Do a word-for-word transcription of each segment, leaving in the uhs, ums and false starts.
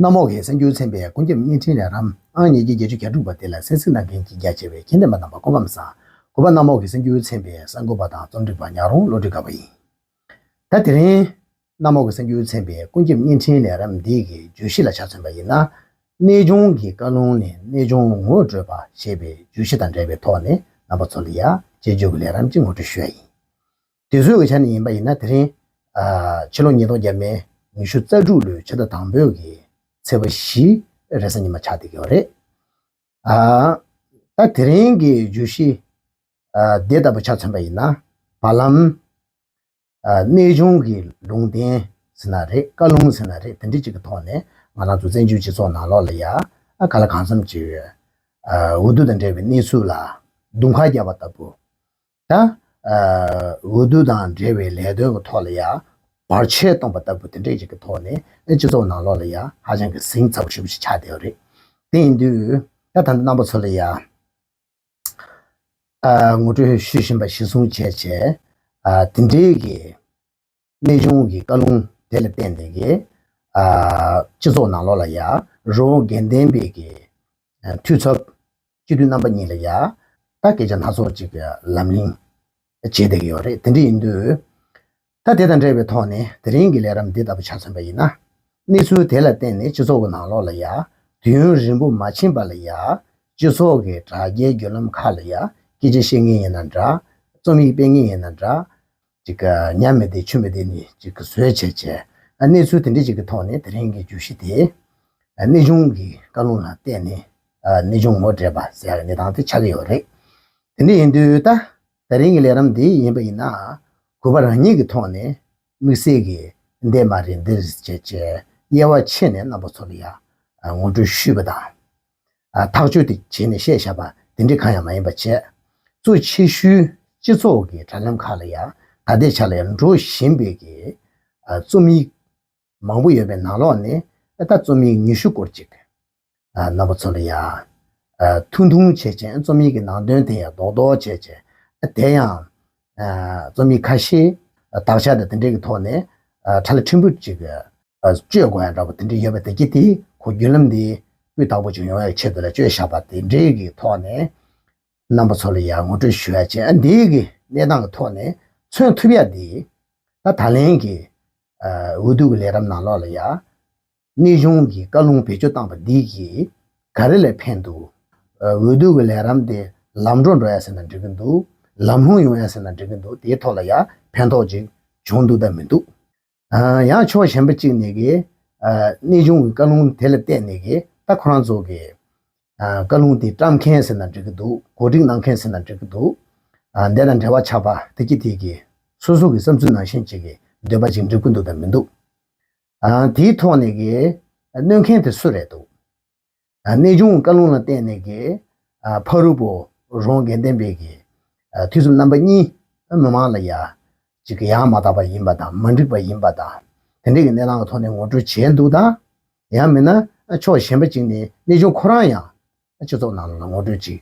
གནམ་འོག་གི་གསར་འགྱུར་ཚན་པའི་ཀུན་ཁྱབ་བརྙན་འཕྲིན་ལས་རིམ་ཨང་ཉིས་བརྒྱ་བརྒྱད་ཅུ་གྱ་དྲུག་པ་དེ་ལ་གསན་གཟིགས་གནང་མཁན་གྱི་རྒྱ་ཆེ་བའི་རྒན་གཞོན་པ་རྣམ་པ་སྐུ་ཁམས་བཟང་། གུས་པ་གནམ་འོག་གི་གསར་འགྱུར་ཚན་པའི་གསར་འགོད་པ་དང་རྩོམ་སྒྲིག་པ་ཉག་རོང་བློ་གྲོས་དགའ་བ་ཡིན། ད་དེ་རིང་གནམ་འོག་གི་གསར་འགྱུར་ཚན་པའི་ཀུན་ཁྱབ་བརྙན་འཕྲིན་ལས་རིམ་འདི་གི་བརྗོད་གཞི་ལ་ཆ་མཚོན་པ་ཡིན་ན། གནས་ཆུང་གི་བཀའ་ལུང་ནས་གནས་ཆུང་ངོ་སྤྲོད་པ་ཞེས་པའི་བརྗོད་གཞི་དང་འབྲེལ་བའི་ཐོག་ནས་རྣམ་པ་ཚོ་ལ་ཡང་དཔྱད་བརྗོད་ཀྱི་ལས་རིམ་ཅིག་ངོ་སྤྲོད་ཞུ་ཡ་ཡིན། དུས་ཚོད་ཀྱི་ཆ་ནས་ཡིན་པ་ཡིན་ན། དེ་རིང་ཨ་ཕྱི་ལོ་ཉིས་སྟོང་བརྒྱ་མེད་ཉི་ཤུ་རྩ་དྲུག་ལོའི་ཕྱི་ཟླ་དང་པོའི་གི་ཚེས་པ་བཞི་རེས་གཟའ་ཉི་མ་ཆགས་བསྡད་ཀྱི་ཡོད་རེད། ཨ་ད་དེ་རིང་གི་བརྗོད་གཞི་ཨ་འདི་ལྟ་བུ་ཆ་མཚོན་པ་ཡིན་ན། བར་ལམ་ཨ་གནས་ཆུང་གི་ལུང་བསྟན་ཟེར་ན་རེད། བཀའ་ལུང་ཟེར་ན་རེད། དེ་འདྲ་ཅིག་གི་ཐོག་ནས་ང་རང་ཚོ་བཙན་བྱོལ་སྤྱི་ཚོགས་ནང་ལོགས་ལ་ཡ་ཨ་ག་ལ་གང་འཚམ་ཅིག་ཨ་འོས་བསྡུ་དང་འབྲེལ་བའི་གནས་ཚུལ་ལ་དུང་ཁ་བརྒྱབ་པ་ལྟ་བུ། ད་ཨ་འོས་བསྡུ་དང་འབྲེལ་བའི་ལས་དོན་གྱི་ཐོག་ལ་ཡ་བར་ཆད་གཏོང་པ་ལྟ་བུ་དེ་འདྲ་ཅིག་གི་ཐོག་ནས་སྤྱི་ཚོགས་ནང་ལོགས་ལ་ཡ་ཧ་ཅང་གི་ཟིང་ཚ་པོ་ཞེ་པོ་ཞིག་ཆགས་བསྡད་ཡོད་རེད། དེ་ཡིན་དུས་ད་ད་ལྟ་རྣམ་པ་ཚོ་ལ་ཡ་ཨ་ངོ་སྤྲོད་ཞུ་བཞིན་པ་གཞིར་བཟུང་བྱས་བྱས། ཨ་དེ་འབྲེལ་གྱི་གནས་ཆུང་གི་བཀའ་ལུང་དེ་ལ་བརྟེན་ནས་ཀྱི་ཨ་སྤྱི་ཚོགས་ནང་ལོགས་ལ་ཡ་རི་བོ་དགེ་ལྡན་པའི་གི་ཨ་འཐུས་ཚབ་སྤྱི་འཐུས་རྣམ་པ་གཉིས་ལ་ཡ་ད་སྐད་ཆ་སྣ་ཚོགས་ཅིག་གི་ལམ་གླེང་བྱེད་བསྡད་ཀྱི་ཡོད་རེད། དེ་འདྲ་ཡིན་དུས། ད་དེ་དང་འབྲེལ་བའི་ཐོག་ནས་དེ་རིང་གི་ལས་རིམ་འདི་ལྟ་བུ་ཆ་མཚོན་པ་ཡིན་ན། གནས་ཚུལ་དེ་ལ་བརྟེན་ནས་སྤྱི་ཚོགས་ཀྱི་ནང་ལོགས་ལ་ཡ་དུས་ཡུན་རིང་པོ་མ་ཕྱིན་པ་ལ་ཡ་སྤྱི་ཚོགས་ཀྱི་དྲ་རྒྱའི་བརྒྱུད་ལམ་ཁག་ལ་ཡ་སྐད་ཆ་བཤད་མཁན་ཡིན་ན་འདྲ། རྩོམ་ཡིག་སྤེལ་མཁན་ཡིན་ན་འདྲ། ཅིག་ཉ་མི་བདེ་ཆུ་མི་བདེ་ནི་ཅིག་བཟོས་བྱས་བྱས། གནས་ཚུལ་དེ་འདྲ་ཅིག་གི་ཐོག་ནས་དེ་རིང་གི་བརྗོད་གཞི་དེ་གནས་ཆུང་གི་བཀའ་ལུང་ལ་བརྟེན་ནས་གནས་ཆུང་ངོ་སྤྲད་པ་ཟེར་ཡག་གི་གནས་སྟངས་དེ་ཆགས་ཀྱི་ཡོད་རེད། དེ་འདྲ་ཡིན་དུས་ད། དེ་རིང་གི་ལས་རིམ་འདི་ཡིན་པ་ཡིན་ན། གུས་པ་རང་ཉིད་ཀྱི་ཐོག་ནས་དམིགས་བསལ་གྱི་འདི་མ་རེད་འདི་རེད་ཅེས་བྱས་དབྱེ་བ་ཕྱེ་ནས་རྣམ་པ་ཚོ་ལ་ཡང་ངོ་སྤྲོད་ཞུས་པ་དང་། ཐག་གཅོད་དེ་བྱས་ནས་བཤད་བཞག་པ་དེ་འདྲ་གང་ཡང་མ་ཡིན་པ་བྱས། གཙོ་ཆེ་ཤོས་སྤྱི་ཚོགས་ཀྱི་དྲ་ལམ་ཁག་ལ་ཡང་ད་ལྟའི་ཆ་ལ་ཡང་འགྲོ་བཞིན་པའི་གི་རྩོམ་ཡིག་མང་པོ་ཡོད་པའི་ནང་ལོགས་ནས་ད་རྩོམ་ཡིག་ཉི་ཤུ་སྐོར་ཅིག་ཨ་རྣམ་པ་ཚོ་ལ་ཡ། ཨ་ཐུང་ཐུང་བྱས་བྱས་རྩོམ་ཡིག་གི་ནང་དོན་དེ་ཡང་རྡོག་རྡོག་བྱས་བྱས། ཨ་དེ་ཡང་ཨ་རྩོམ་ཡིག་ཁ་ཤས་ཨ་དག་ཆ་དང་དེ་འདྲའི་གི་ཐོག་ནས་ཨ་ཁྲ་ལ་ཕྲན་བུ་ཅིག་ཨ་བཅོས་དགོས་ཡ་འདྲ་པོ་དེ་འདྲ་ཡོད་པ་དེ་གྱིས་དེ་ཁོ་བརྒྱུད་ལམ་འདི་སྤུས་དག་པོ་ཅིག་ཡོང་ཡ་ཆེད་དུ་ལ་བཅོས་བཞག་པ་དེ་འདྲའི་གི་ཐོག་ནས་རྣམ་པ་ཚོ་ལ་ཡ་ངོ་སྤྲོད་ཞུ་ཡ་བྱས། ཨ་འདིའི་གི་གནས་སྟངས་ཀྱི་ཐོག་ནས་མཚོན་ཐུབ་ཡ་འདི་ད་ད་ལན་གི་ཨ་འོས་བསྡུ་གི་ལས་རིམ་ནང་ལོགས་ལ་ཡ། གནས་ཆུང་གི་བཀའ་ལུང་བེད་སྤྱོད་བཏང་པ་འདི་གིས་ག་རེ་ལ་ཕན་འདུག་འོས་བསྡུ་གི་ལས་རིམ་དེ་ལམ་འགྲོ་འགྲོ་ཡ་ཟེར་ན་འགྲིག་གི་འདུག་ལམ་ལྷོང་ཡོང་ཡ་ཟེར་ན་འགྲིག་གི་འདུག་དེའི་ཐོག་ལ་ཡ་ཕན་ཐོགས་ཅིག་བྱུང་འདུག་དང་མི་འདུག་ཡང་ཕྱོགས་གཞན་པ་གཅིག་ནས་གི་གནས་ཆུང་གི་བཀའ་ལུང་དེ་ལ་བརྟེན་ནས་གི་ད་ཁོ་རང་ཚོ་གི་བཀའ་ལུང་དེ་བཀྲམ་མཁན་ཟེར་ན་འགྲིག་གི་འདུག་གོ་སྒྲིག་གནང་མཁན་ཟེར་ན་འགྲིག་གི་འདུག་འདི་དང་འབྲེལ་བ་ཆགས་པ་དེ་གྱིས་དེ་གི་སོ་སོ་གི་བསམ་ཚུལ་ནང་བཞིན་ཅིག་གི་འདོད་པ་ཅིག་འགྲིག་གི་འདུག་དང་མི་འདུག་ཨ་དེའི་ཐོག་ནས་ཀྱི་གནོད་མཁན་དེ་སུ་རེད་འདུག་ཨ་གནས་ཆུང་བཀའ་ལུང་ལ་བརྟེན་ནས་ཀྱི་ཨ་ཕ་རུ་པོ་རོང་དགེ་ལྡན་པའི་ཀྱི་ཨ་འཐུས་ཚབ་རྣམ་པ་གཉིས་མི་མང་ལ་ཡ་ཅིག་གི་ཡང་མ་དག་པ་ཡིན་པ་དང་མ་འགྲིག་པ་ཡིན་པ་དང་དེ་འདྲའི་ཀྱི་གནས་སྟངས་ཀྱི་ཐོག་ནས་ངོ་སྤྲོད་བྱས་འདུག་དང་། ཡང་མིན་ན་ཕྱོགས་གཞན་པ་ཅིག་ནས་གནས་ཆུང་ཁོ་རང་ཡང་སྤྱི་ཚོགས་ནང་ལ་ངོ་སྤྲོད་ཅིག་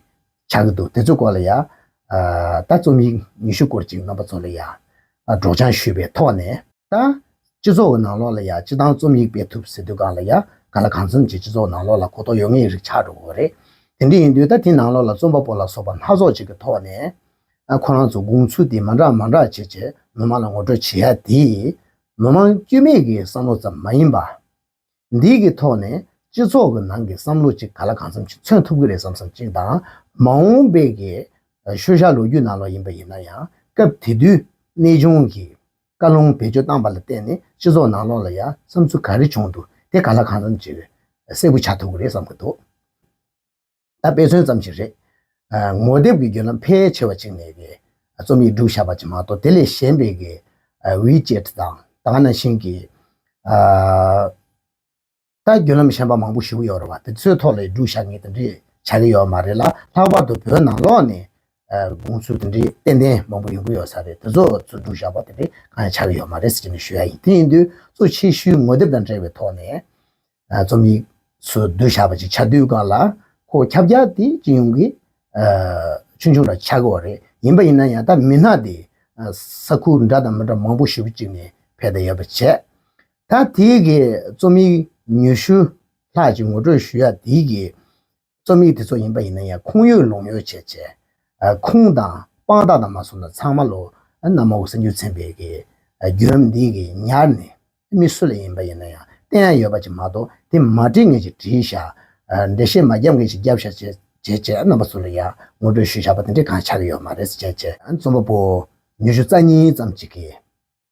བྱ་གི་འདུག་དེ་ཚོའི་སྐོར་ལ་ཡ། ཨ་ད་རྩོམ་ཡིག་ཉི་ཤུ་སྐོར་ཅིག་རྣམ་པ་ཚོ་ལ་ཡ། ཨ་སྒྲོག་སྦྱང་ཞུས་པའི་ཐོག་ནས་ད། སྤྱི་ཚོགས་ཀྱི་ནང་ལོགས་ལ་ཡ་སྤྱི་བཏང་རྩོམ་ཡིག་སྤེལ་ཐུབ་ཟེར་དུས་སྒང་ལ་ཡ་གང་ལ་གང་འཚམ་གྱི་སྤྱི་ཚོགས་ནང་ལོགས་ལ་གོ་རྟོགས་ཡོད་མཁན་རིགས་ཆགས་འགྲོ་གི་རེད། དེ་འདྲ་ཡིན་དུས་ད་དེའི་ནང་ལོགས་ལ་རྩོམ་པ་པོ་ལ་སོགས་པ་སྣ་ཚོགས་ཅིག་གི་ཐོག་ནས། ཨ་ཁོ་རང་ཚོ་དགོངས་ཚུལ་དེ་མ་འདྲ་མ་འདྲ་བྱས་བྱས་མི་མང་ལ་ངོ་སྤྲོད་བྱེད་ཡ་དེ། མི་མང་སྐྱོན་མེད་ཀྱི་བསམ་བློ་ཙམ་མ་ཡིན་པ། འདི་གི་ཐོག་ནས་སྤྱི་ཚོགས་ཀྱི་ནང་གི་བསམ་བློ་ཅིག་ག་ལ་གང་འཚམ་ཅིག་མཚོན་ཐུབ་ཀྱི་རེད་བསམ་བསམ་ཅིག་དང་། མ་འོངས་པའི་གི་ཤུལ་བཞག་ལོ་རྒྱུས་ནང་ལོགས་ཡིན་པ་ཡིན་ན་ཡང་སྐབས་དེ་དུས་གནས་ཆུང་གི་བཀའ་ལུང་བེད་སྤྱོད་བཏང་པ་ལ་བརྟེན་ནས་སྤྱི་ཚོགས་ནང་ལོགས་ལ་ཡང་བསམ་ཚུལ་ག་རེ་བྱུང་འདུག་དེ་ག་ལ་གང་འཚམ་ཅིག་གསལ་པོ་ཆགས་ཐུབ་ཀྱི་རེད་བསམ་གྱི་འདུག་ད་དཔེ་མཚོན་ཙམ་ཞིག་རེད། ཨ་ངོ་དེབ་ཀྱི་བརྒྱུད་ལམ་ཕལ་ཆེ་བ་ཅིག་ནས་ཀྱི་རྩོམ་ཡིག་བསྒྲིགས་བཞག་པ་ཅིག་མ་གཏོགས་དེ་ལས་གཞན་པའི་གི་ཨ་ཝི་ཅེཊ་དང་ད་ག་ནང་བཞིན་གྱི་ཨ་ད་བརྒྱུད་ལམ་གཞན་པ་མང་པོ་ཞིག་ཡོད་རེད་བ། དེ་ཚོའི་ཐོག་ལ་བསྒྲིགས་བཞག་མཁན་དེ་འདྲས་ཆགས་ཀྱི་ཡོད་མ་རེད་ལ། ལྷག་པར་དུ་བོད་ནང་ལོགས་ནས་ཨ་དགོངས་ཚུལ་དེ་འདྲས་ཏན་ཏན་མང་པོ་ཡོང་གི་ཡོད་ས་རེད། དེ་ཚོ་ཚུར་བསྒྲིགས་བཞག་པ་དེ་འདྲས་གང་ཡང་ཆགས་ཀྱི་ཡོད་མ་རེད་ཟེར་ནས་ཞུ་ཡ་ཡིན། དེ་ཡིན་དུས་གཙོ་ཆེ་ཤོས་ངོ་དེབ་དང་འབྲེལ་བའི་ཐོག་ནས། ཨ་རྩོམ་ཡིག་ཚུར་བསྡུས་བཞག་པ་ཅིག་ཆགས་དུས་སྒང་ལ་ཁོ་ཁྱབ་རྒྱ་དེ་སྤྱི་ཡོངས་ཀྱི་ཨ་ཆུང་ཆུང་ར་ཆགས་ཀྱི་ཡོད་རེད། ཡིན་པ་ཡིན་ན་ཡང་ད་མི་སྣ་དེ་ཨ་ས་ཁུལ་འདྲ་དང་མི་འདྲ་མང་པོ་ཞེ་པོ་ཅིག་ནས་ཕེབས་བསྡད་ཡོད་པ་བྱས། ད་དེའི་གི་རྩོམ་ཡིག་ཉི་ཤུ་ ལྷག་ཅིག་ངོ་སྤྲོད་ཞུ་ཡ་དེ་གི་རྩོམ་ཡིག་དེ་ཚོ་ཡིན་པ་ཡིན་ན་ཡང་ཁུངས་ཡོད་ལུང་ཡོད་བྱས་བྱས། ཨ་ཁུངས་དང་དཔང་རྟགས་དང་མ་སོང་ན་ཚང་མ་ལོ། ཨ་གནམ་འོག་གསར་འགྱུར་ཚན་པའི་གི་ཨ་བརྒྱུད་ལམ་འདི་གི་ཉར་ནས་མི་སུ་ལ་ཡིན་པ་ཡིན་ན་ཡང་བསྟན་ཡ་ཡོད་པ་ཅིག་མ་གཏོགས། དེ་མ་བྲིས་མཁན་ཅིག་བྲིས་ཤག་ཨ་འགྲེལ་བཤད་མ་བརྒྱབ་མཁན་ཅིག་བརྒྱབ་ཤག་བྱས་བྱས་བྱས། རྣམ་པ་ཚོ་ལ་ཡང་ངོ་སྤྲོད་ཞུས་བཞག་པ་དེ་འདྲ་གང་ཆགས་ཀྱི་ཡོད་མ་རེད་ཟེར་བྱས་བྱས། ཨ་རྩོམ་པ་པོ་ཉི་ཤུ་རྩ་གཉིས་ཙམ་ཅིག་གིས་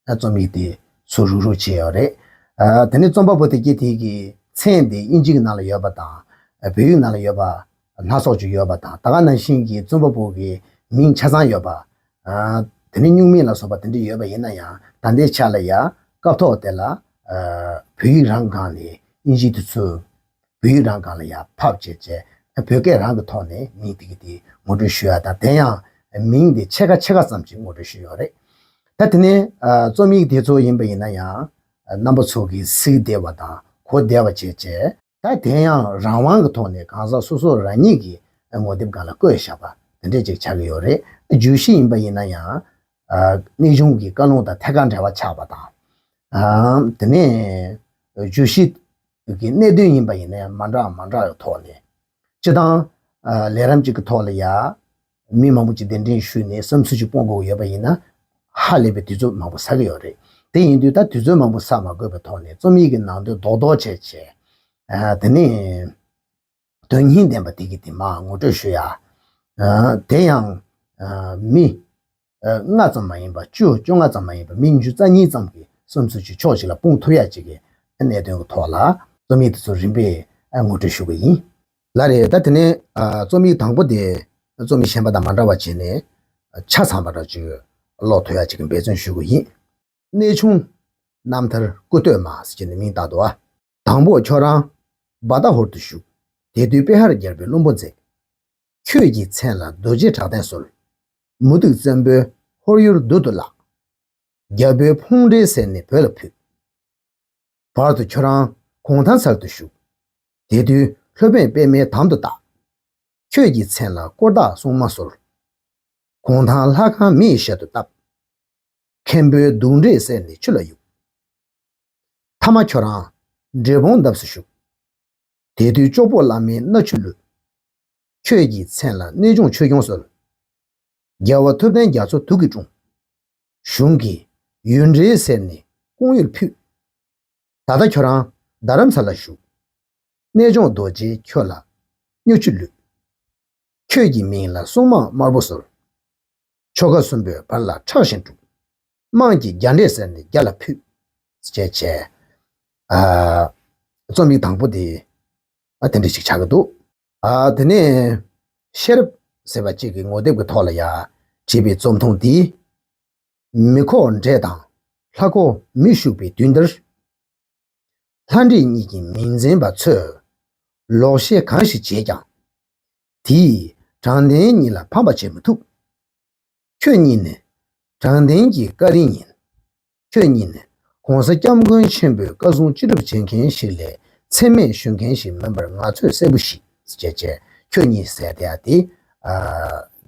ཨ་རྩོམ་ཡིག་དེ་ཚུར་རུག་རུག་བྱས་ཡོད་རེད། ཨ་དེ་ནས་རྩོམ་པ་པོ་དེ་གྱིས་དེ་གི་མཚན་དེ་དབྱིན་ཇི་གི་ནང་ལ་ཡོད་པ་དང་། ཨ་བོད་ཡིག་ནང་ལ་ཡོད་པ་སྣ་ཚོགས་ཅིག་ཡོད་པ་དང་། ད་ག་ནང་བཞིན་གྱི་རྩོམ་པ་པོ་གི་མིང་ཆ་ཚང་ཡོད་པ། ཨ་དེ་ནས་སྨྱུག་མིང་ལ་སོགས་པ་དེ་འདྲ་ཡོད་པ་ཡིན་ན་ཡང་། ད་ལྟའི་ཆ་ལ་ཡང་སྐབས་ཐོག་དེ་ལ་ཨ་བོད་ཡིག་རང་སྒང་ནས་དབྱིན་ཇིའི་དེ་ཚོ་བོད་ཡིག་རང་སྒང་ལ་ཡང་ཕབ་བྱས་བྱས། ཨ་བོད་སྐད་རང་གི་ཐོག་ནས་མིང་དེ་གི་དེ་ངོ་སྤྲོད་ཞུ་ཡ་དང་། དེ་ཡང་མིང་དེ་ཕྱེད་ཀ་ཕྱེད་ཀ་ཙམ་ཅིག་ངོ་སྤྲོད་ཞུས་ཡོད་རེད། ད་དེ་ནས་ཨ་རྩོམ་ཡིག་དེ་ཚོ་ཡིན་པ་ཡིན་ན་ཡང་། ཨ་རྣམ་པ་ཚོ་གིས་གཟིགས་བདེ་བ་དང་གོ་བདེ་བ་བྱས་བྱས། ད་དེ་ཡང་རང་དབང་གི་ཐོག་ནས་གང་ཟག་སོ་སོ་རང་ཉིད་ཀྱི་ངོ་དེབ་སྒང་ལ་བཀོད་བཞག་པ་དེ་འདྲས་ཅིག་ཆགས་ཀྱི་ཡོད་རེད། བརྗོད་གཞི་ཡིན་པ་ཡིན་ན་ཡང་། ཨ་གནས་ཆུང་གི་བཀའ་ལུང་དང་ཐད་ཀར་འབྲེལ་བ་ཆགས་པ་དང་། ཨ་དེ་ནས་བརྗོད་གཞི་གི་གནད་དོན་ཡིན་པ་ཡིན་ན་ཡང་མ་འདྲ་མ་འདྲ་བའི་ཐོག་ནས། སྤྱི་བཏང་ཨ་ལས་རིམ་གཅིག་གི་ཐོག་ལ་ཡ་མི་མང་པོ་ཅིག་གདན་འདྲེན་ཞུས་ནས་བསམ་ཚུལ་ཅིག་སྤུངས་དགོས་ཡོད་པ་ཡིན་ན། ཧ་ལས་པའི་དུས་ཚོད་མང་པོ་ཟ་གི་ཡོད་རེད། དེ་ཡིན་དུས་ད་དུས་ཚོད་མང་པོ་ཟ་མ་དགོས་པའི་ཐོག་ནས་རྩོམ་ཡིག་གི་ནང་དོན་རྡོག་རྡོག་བྱས་བྱས། ཨ་དེ་ནས་དོན་སྙིང་ལྡན་པ་དེ་གི་དེ་མར་ངོ་སྤྲོད་ཞུ་ཡ། ཨ་དེ་ཡང་ཨ་མི་ཨ་ལྔ་ཙམ་མ་ཡིན་པ། བཅུ་བཅོ་ལྔ་ཙམ་མ་ཡིན་པ། མི་ཉི་ཤུ་རྩ་གཉིས་ཙམ་གྱི་བསམ་ཚུལ་ཅིག་ཕྱོགས་གཅིག་ལ་སྤུངས་ཐུབ་ཡ་ཅིག་གི་གནད་དོན་གྱི་ཐོག་ལ་རྩོམ་ཡིག་དེ་ཚོ་རིམ་པས་ཨ་ངོ་སྤྲོད་ཞུ་གི་ཡིན། ལགས་རེད། ད་དེ་ནས་ཨ་རྩོམ་ཡིག་དང་པོ་དེ་རྩོམ་ཡིག་གཞན་པ་དང་མ་འདྲ་བ་བྱས་ནས་ཆ་ཚང་བ་འདྲ་ཅིག་ཀློག་ཐུབ་ཡ་ཅིག་གི་འབད་བརྩོན་ཞུ་གི་ཡིན། གནས་ཆུང་རྣམ་ཐར་སྐུ་སྟོད་མ་ཟེར་བྱས་ནས་མིང་བཏགས་འདུག་ཨ། དང་པོ་ཁྱོད་རང་བ་དྷ་ཧོར་དུ་བཞུགས། དེ་དུས་པེ་ཧར་རྒྱལ་པོའི་བློན་པོ་མཛད། ཁྱོད་ཀྱི་མཚན་ལ་རྡོ་རྗེ་གྲགས་ལྡན་གསོལ། མུ་ཏིག་བཙན་པོའི་ཧོར་ཡུལ་འདུ་དུ་ལགས། རྒྱལ་པོའི་ཕུང་འདྲེ་ཟེར་ནས་བོད་ལ་ཕུད། བར་དུ་ཁྱོད་རང་གུང་ཐང་ཚལ་དུ་བཞུགས། དེ་དུས་སློབ་དཔོན་པདྨའི་དམ་དུ་བཏགས། ཁྱོད་ཀྱི་མཚན་ལ་དཀོར་བདག་སྲུང་མ་གསོལ། གུང་ཐང་ལྷ་ཁང་མི་ཡི་ཞལ་དུ་བཏབ། མཁན་པོའི་གདུགས་འདྲེ་བསད་ནས་ཆུ་ལ་གཡུགས། ཐ་མ་ཁྱོད་རང་འབྲས་སྤུངས་འདབས་སུ་བཞུགས། དེ་དུས་ཅོག་པོ་བླ་མའི་སྣ་ཆུ་བླུད། ཁྱོད་ཀྱི་མཚན་ལ་གནས་ཆུང་ཆོས་སྐྱོང་གསོལ། རྒྱལ་བ་ཐུབ་བསྟན་རྒྱ་མཚོ་དུག་གིས་བཀྲུངས། གཞུང་གི་ཡུལ་འདྲེ་ཟེར་ནས་ཀོང་ཡུལ་ཕུད། ད་ལྟ་ཁྱོད་རང་རྡ་རམ་ས་ལ་བཞུགས། གནས་ཆུང་རྡོ་རྗེས་ཁྱོད་ལ་སྨྱོ་ཆུ་བླུད། ཁྱོད་ཀྱི་མིང་ལ་སྲུང་མ་དམར་པོ་གསོལ། ཆོ་ག་གསུམ་པོས་བར་ལ་ཁྲག་བཞིན་དཀྲུགས། དམངས་ཀྱི་རྒྱ་འདྲེ་ཟེར་ནས་རྒྱ་ལ་ཕུད། ཅེས་བྱས། ཨ་རྩོམ་ཡིག་དང་པོ་དེ་ཨ་དེ་འདྲ་ཞིག་ཆགས་ཀྱི་འདུག་ཨ་དེ་ནས་ཤེས་རབ་ཟེར་བ་གཅིག་གི་ངོ་དེབ་ཀྱི་ཐོག་ལ་ཡ་བྲིས་པའི་རྩོམ་ཐུང་དེ། མི་ཁོག་འདྲེ་དང་ལྷ་ཁོག་མི་ཞུགས་པའི་དུས་འདིར། ལྷ་འདྲེ་གཉིས་ཀྱི་མིང་འཛིན་པ་ཚོས་ལོག་བཤད་གང་ཞིག་བྱས་ཀྱང་། དེས་དྲང་བདེན་གཉིས་ལ་ཕམ་པ་བྱེད་མི་ཐུབ། ཁྱོད་གཉིས་ནི་དྲང་བདེན་གྱི་བཀའ་དྲིན་ཡིན། ཁྱོད་གཉིས་ནི་༸གོང་ས་༸སྐྱབས་མགོན་ཆེན་པོའི་བཀའ་གསུང་ཅི་སྒྲུབ་བྱེད་མཁན་ཞིག་ལས་མཚན་སྨད་ཞུ་མཁན་ཞིག་མིན་པར་ང་ཚོས་གསལ་པོ་ཞིག་ཟེར་བྱས། ཁྱོད་གཉིས་ཟེར་དེ་ཡ་དེ་ཨ་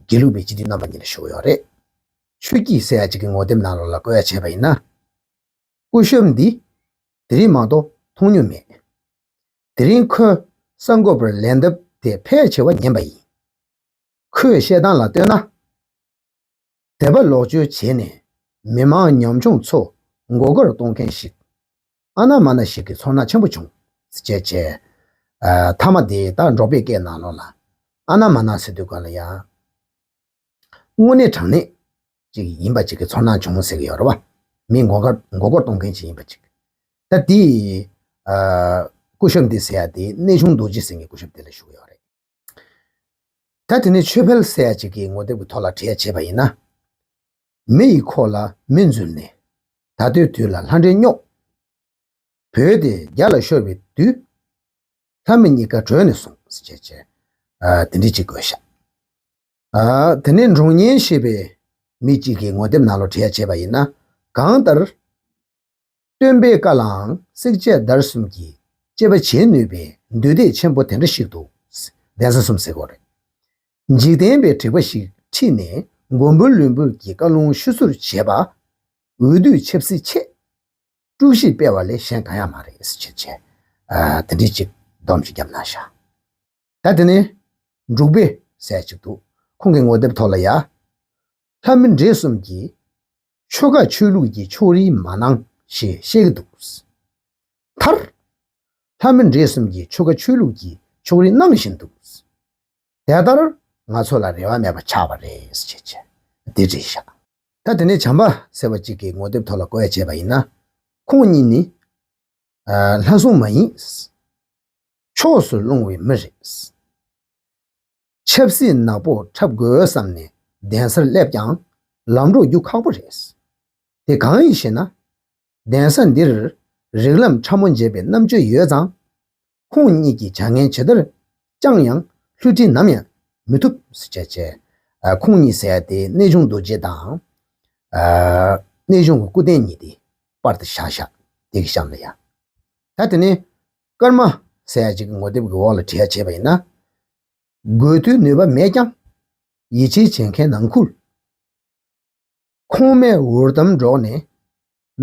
དགེ་ལུགས་པའི་སྤྱི་འཐུས་རྣམ་པ་གཉིས་ལ་ཞུ་གི་ཡོད་རེད། ཆོས་སྐྱིད་ཟེར་ཡ་གཅིག་གི་ངོ་དེབ་ནང་ལོགས་ལ་བཀོད་ཡ་བྱས་པ་ཡིན་ན། སྐུ་ཞབས་འདི་དེ་རིང་མ་གཏོགས་མཐོང་མྱོང་མེད། དེ་རིང་ཁོས་གསར་འགོད་པར་ལན་འདེབས་དེ་ཕལ་ཆེ་བ་ཉན་པ་ཡིན། ཁོས་བཤད་སྟངས་ལ་ལྟོས་ན། དད་པ་ལོག་སྤྱོད་བྱས་ནས་མི་མང་ཉམ་ཆུང་ཚོ་མགོ་སྐོར་གཏོང་མཁན་ཞིག་ཨ་ན་མ་ན་ཞིག་གི་ཚོར་སྣང་ཆེན་པོ་བྱུང་། ཅེས་བྱས། ཨ་མཐའ་མ་དེ་ད་འབྲོག་པའི་སྐད་ནང་ལོགས་ལ་ཨ་ན་མ་ན་ཟེར་དུས་སྒང་ལ་ཡང་། དངོས་གནས་དྲང་གནས་ཅིག་ཡིན་པ་ཅིག་གི་ཚོར་སྣང་བྱུང་ཟེར་གི་ཡོད་རེད་བ། མི་མགོ་སྐོར་མགོ་སྐོར་གཏོང་མཁན་ཅིག་ཡིན་པ་ཅིག་ད་དེ་ཨ་སྐུ་ཞབས་འདི་ཟེར་ཡ་དེ་གནས་ཆུང་རྡོ་རྗེ་ཟེར་མཁན་སྐུ་ཞབས་དེ་ལ་ཞུ་གི་ཡོད་རེད། ད་དེ་ནས་ཆོས་འཕེལ་ཟེར་ཡ་ཅིག་གི་ངོ་དེབ་ཀྱི་ཐོག་ལ་བྲིས་ཡ་བྱས་པ་ཡིན་ན། མི་ཡི་ཁོག་ལ་མི་འཛུལ་ནས། ད་ལྟའི་དུས་ལ་ལྷ་འདྲེ་སྙོག་བོད་དེ་རྒྱ་ལ་ཤོར་བའི་དུས། ལྷ་མི་གཉིས་ཀ་བྲོས་ནས་སོང་ཟེར་བྱས་བྱས། ཨ་དེ་འདྲ་ཅིག་བཀོད་ཤག་ཨ་དེ་ནས་འབྲོང་གཉན་ཞེས་པའི་མི་གཅིག་གིས་ངོ་དེབ་ནང་ལོགས་བྲིས་ཡ་བྱས་པ་ཡིན་ན། གང་ལྟར། སྟོན་པའི་བཀའ་ལའང་བསྲེག་བཅད་བརྡར་གསུམ་གྱིས་དཔྱད་པ་བྱེད་ནུས་པའི་མདུན་སྡེ་ཆེན་པོ་དེ་འདྲ་ཞིག་འདུག་གདན་ས་གསུམ་ཟེར་དགོས་རེད། འཇིག་རྟེན་པའི་དྲེགས་པ་ཞིག་ཁྲིད་ནས་མགོན་པོ་ལུས་འབུལ་གྱི་བཀའ་ལུང་ཤུལ་བཟུར་བྱས་པ། འོས་བསྡུ་ཆབ་སྲིད་ཆེད་དཀྲུག་ཤིང་སྤེལ་བ་ལས་གཞན་གང་ཡང་མ་རེད་ཟེར་བྱས་བྱས། ཨ་དེ་འདྲ་ཅིག་ སྡོམ་ཞིག་བརྒྱབ་གནང་ཤག་ད་དེ་ནས་འབྲུག་པས་ཟེར་ཅིག་འདུག་ཁོང་གི་ངོ་དེབ་ཐོག་ལ་ཡ། ལྷ་མི་འདྲེ་གསུམ་གྱིས་ཆོལ་ཁ་ཆོས་ལུགས་ཀྱི་ཕྱོགས་རིས་མ་གནང་ཞེས་བཤད་ཀྱི་འདུག་མཐར། ལྷ་མི་འདྲེ་གསུམ་གྱིས་ཆོལ་ཁ་ཆོས་ལུགས་ཀྱི་ཕྱོགས་རིས་གནང་བཞིན་འདུག་དེ་ལྟར་ང་ཚོ་ལ་རེ་བ་མེད་པ་ཆགས་པ་རེད་ཅེས་བྱས་དེ་བྲིས་བཞག་ད་དེ་ནས་བྱམས་པ་ཟེར་བ་གཅིག་གི་ངོ་དེབ་ཐོག་ལ་བཀོད་བྱས་པ་ཡིན་ན། ཁོང་གཉིས་ནི། ལྷ་སྲུང་མ་ཡིན། ཕྱོགས་སུ་ལྷུང་བའི་མི་རེད། ཆབ་སྲིད་ནག་པོ་འཁྲབ་དགོས་བསམ་ནས་གདན་སར་སླེབས་ཀྱང་ལམ་འགྲོ་རྒྱུ་ཁག་པོ་རེད། དེ་གང་ཡིན་ཞེ་ན། གདན་ས་འདིར་རིགས་ལམ་ཕྲ་མོ་འབྱེད་པའི་རྣམ་དཔྱོད་ཡོད་ཙང་། ཁོང་གཉིས་ཀྱི་བྱ་ངན་ཇི་ལྟར་བསྐྱངས་ཡང་བསླུ་བྲིད་ནམ་ཡང་མི་ཐུབ་ཟེར་བྱས་བྱས། ཁོང་གཉིས་ཟེར་ཡ་དེ་གནས་ཆུང་རྡོ་རྗེ་དང་། གནས་ཆུང་གི་སྐུ་རྟེན་གཉིས་དེ་པར་དུ་བཞག་བཞག་དེ་གི་གཤམ་ལ་ཡ། ད་དེ་ནས་ཀརྨ་ཟེར་ཡ་ཅིག་གི་ངོ་དེབ་ཀྱི་འོག་ལ་བྲིས་ཡ་བྱས་པ་ཡིན་ན། དགོས་དུས་ནུས་པ་མེད་ཀྱང་ཡིད་ཆེས་བྱེད་མཁན་ནང་ཁུལ། ཁུངས་མེད་འུར་གཏམ་སྒྲོག་ནས་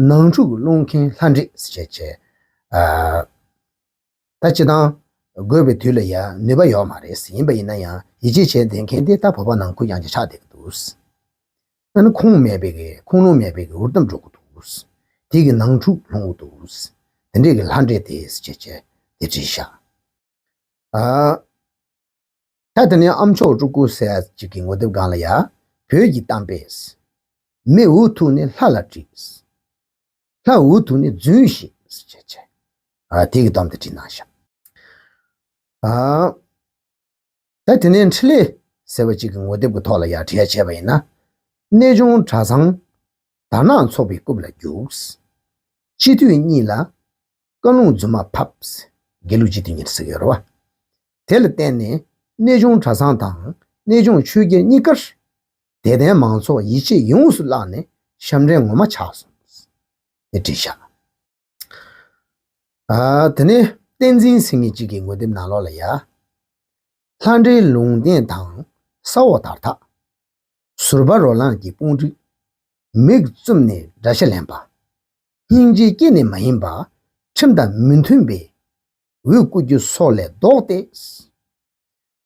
ནང་འཁྲུག་སློང་མཁན་ལྷ་འདྲེ་ཟེར་བྱས་བྱས། ད་སྤྱི་བཏང་དགོས་པའི་དུས་ལ་ཡ་ནུས་པ་ཡོད་མ་རེད། ཡིན་པ་ཡིན་ན་ཡང་ཡིད་ཆེས་བྱས་བསྡད་མཁན་དེ་ད་བོད་པ་ནང་ཁུལ་ཡང་ཅིག་ཆགས་བསྡད་ཀྱི་འདུག་ཨ་ནི་ཁུངས་མེད་པའི་གི་ཁུངས་ལུང་མེད་པའི་གི་འུར་གཏམ་སྒྲོག་གི་འདུག་དེ་གི་ནང་འཁྲུག་སློང་གི་འདུག་དེ་འདྲས་ཀྱི་ལྷ་འདྲེ་དེ་ཟེར་བྱས་བྱས་དེ་བྲིས་བཞག་ད་དེ་ནས་ཨ་མཆོག་སྤྲུལ་སྐུ་ཟེར་ཡ་ཅིག་གི་ངོ་དེབ་སྒང་ལ་ཡ། བོད་ཀྱི་གཏམ་དཔེ། མི་འུ་ཐུག་ནས་ལྷ་ལ་དྲིས། ལྷ་འུ་ཐུག་ནས་རྫུན་བཤད་ཟེར་བྱས་བྱས། དེ་གི་དོན་དེ་བྲིས་གནང་ཤག་ད་དེ་ནས་འཕྲིན་ལས་ཟེར་བ་ཅིག་གི་ངོ་དེབ་ཀྱི་ཐོག་ལ་ཡ་བྲིས་ཡ་བྱས་པ་ཡིན་ན། གནས་ཆུང་གྲྭ་ཚང་དར་ནག་ཚོགས་པའི་རྐུབ་ལ་རྒྱུགས། སྤྱི་འཐུས་གཉིས་ལ་བཀའ་ལུང་རྫུན་མ་ཕབ། དགེ་ལུགས་སྤྱི་འཐུས་གཉིས་ཟེར་ཡོད་རེད་བ། དེ་ལ་བརྟེན་ནས་གནས་ཆུང་གྲྭ་ཚང་དང་གནས་ཆུང་ཆོས་རྒྱལ་གཉིས་ཀར་དད་ལྡན་མང་ཚོགས་ཡིད་ཆེས་ཡོངས་སུ་བརླག་ནས་ཞབས་འདྲེན་ངོ་མ་ཆགས་སོང་། དེ་བྲིས་བཞག་ཨ། དེ་ནས་བསྟན་འཛིན་ཟེར་མཁན་གཅིག་གི་ངོ་དེབ་ནང་ལོགས་ལ་ཡ། ལྷ་འདྲེའི་ལུང་བསྟན་དང་ས་འོག་དར་ཐག་ཟུར་པ་རོ་ལངས་ཀྱི་དཔུང་སྒྲིག་མིག་བཙུམ་ནས་དགྲ་ཤ་ལེན་པ། སྙིང་རྗེ་སྐྱེ་ནས་མ་ཡིན་པ། ཁྲིམས་དང་མི་མཐུན་པའི་འོས་བཀོད་རྒྱུ་སོགས་ལས་ལྡོག་སྟེ།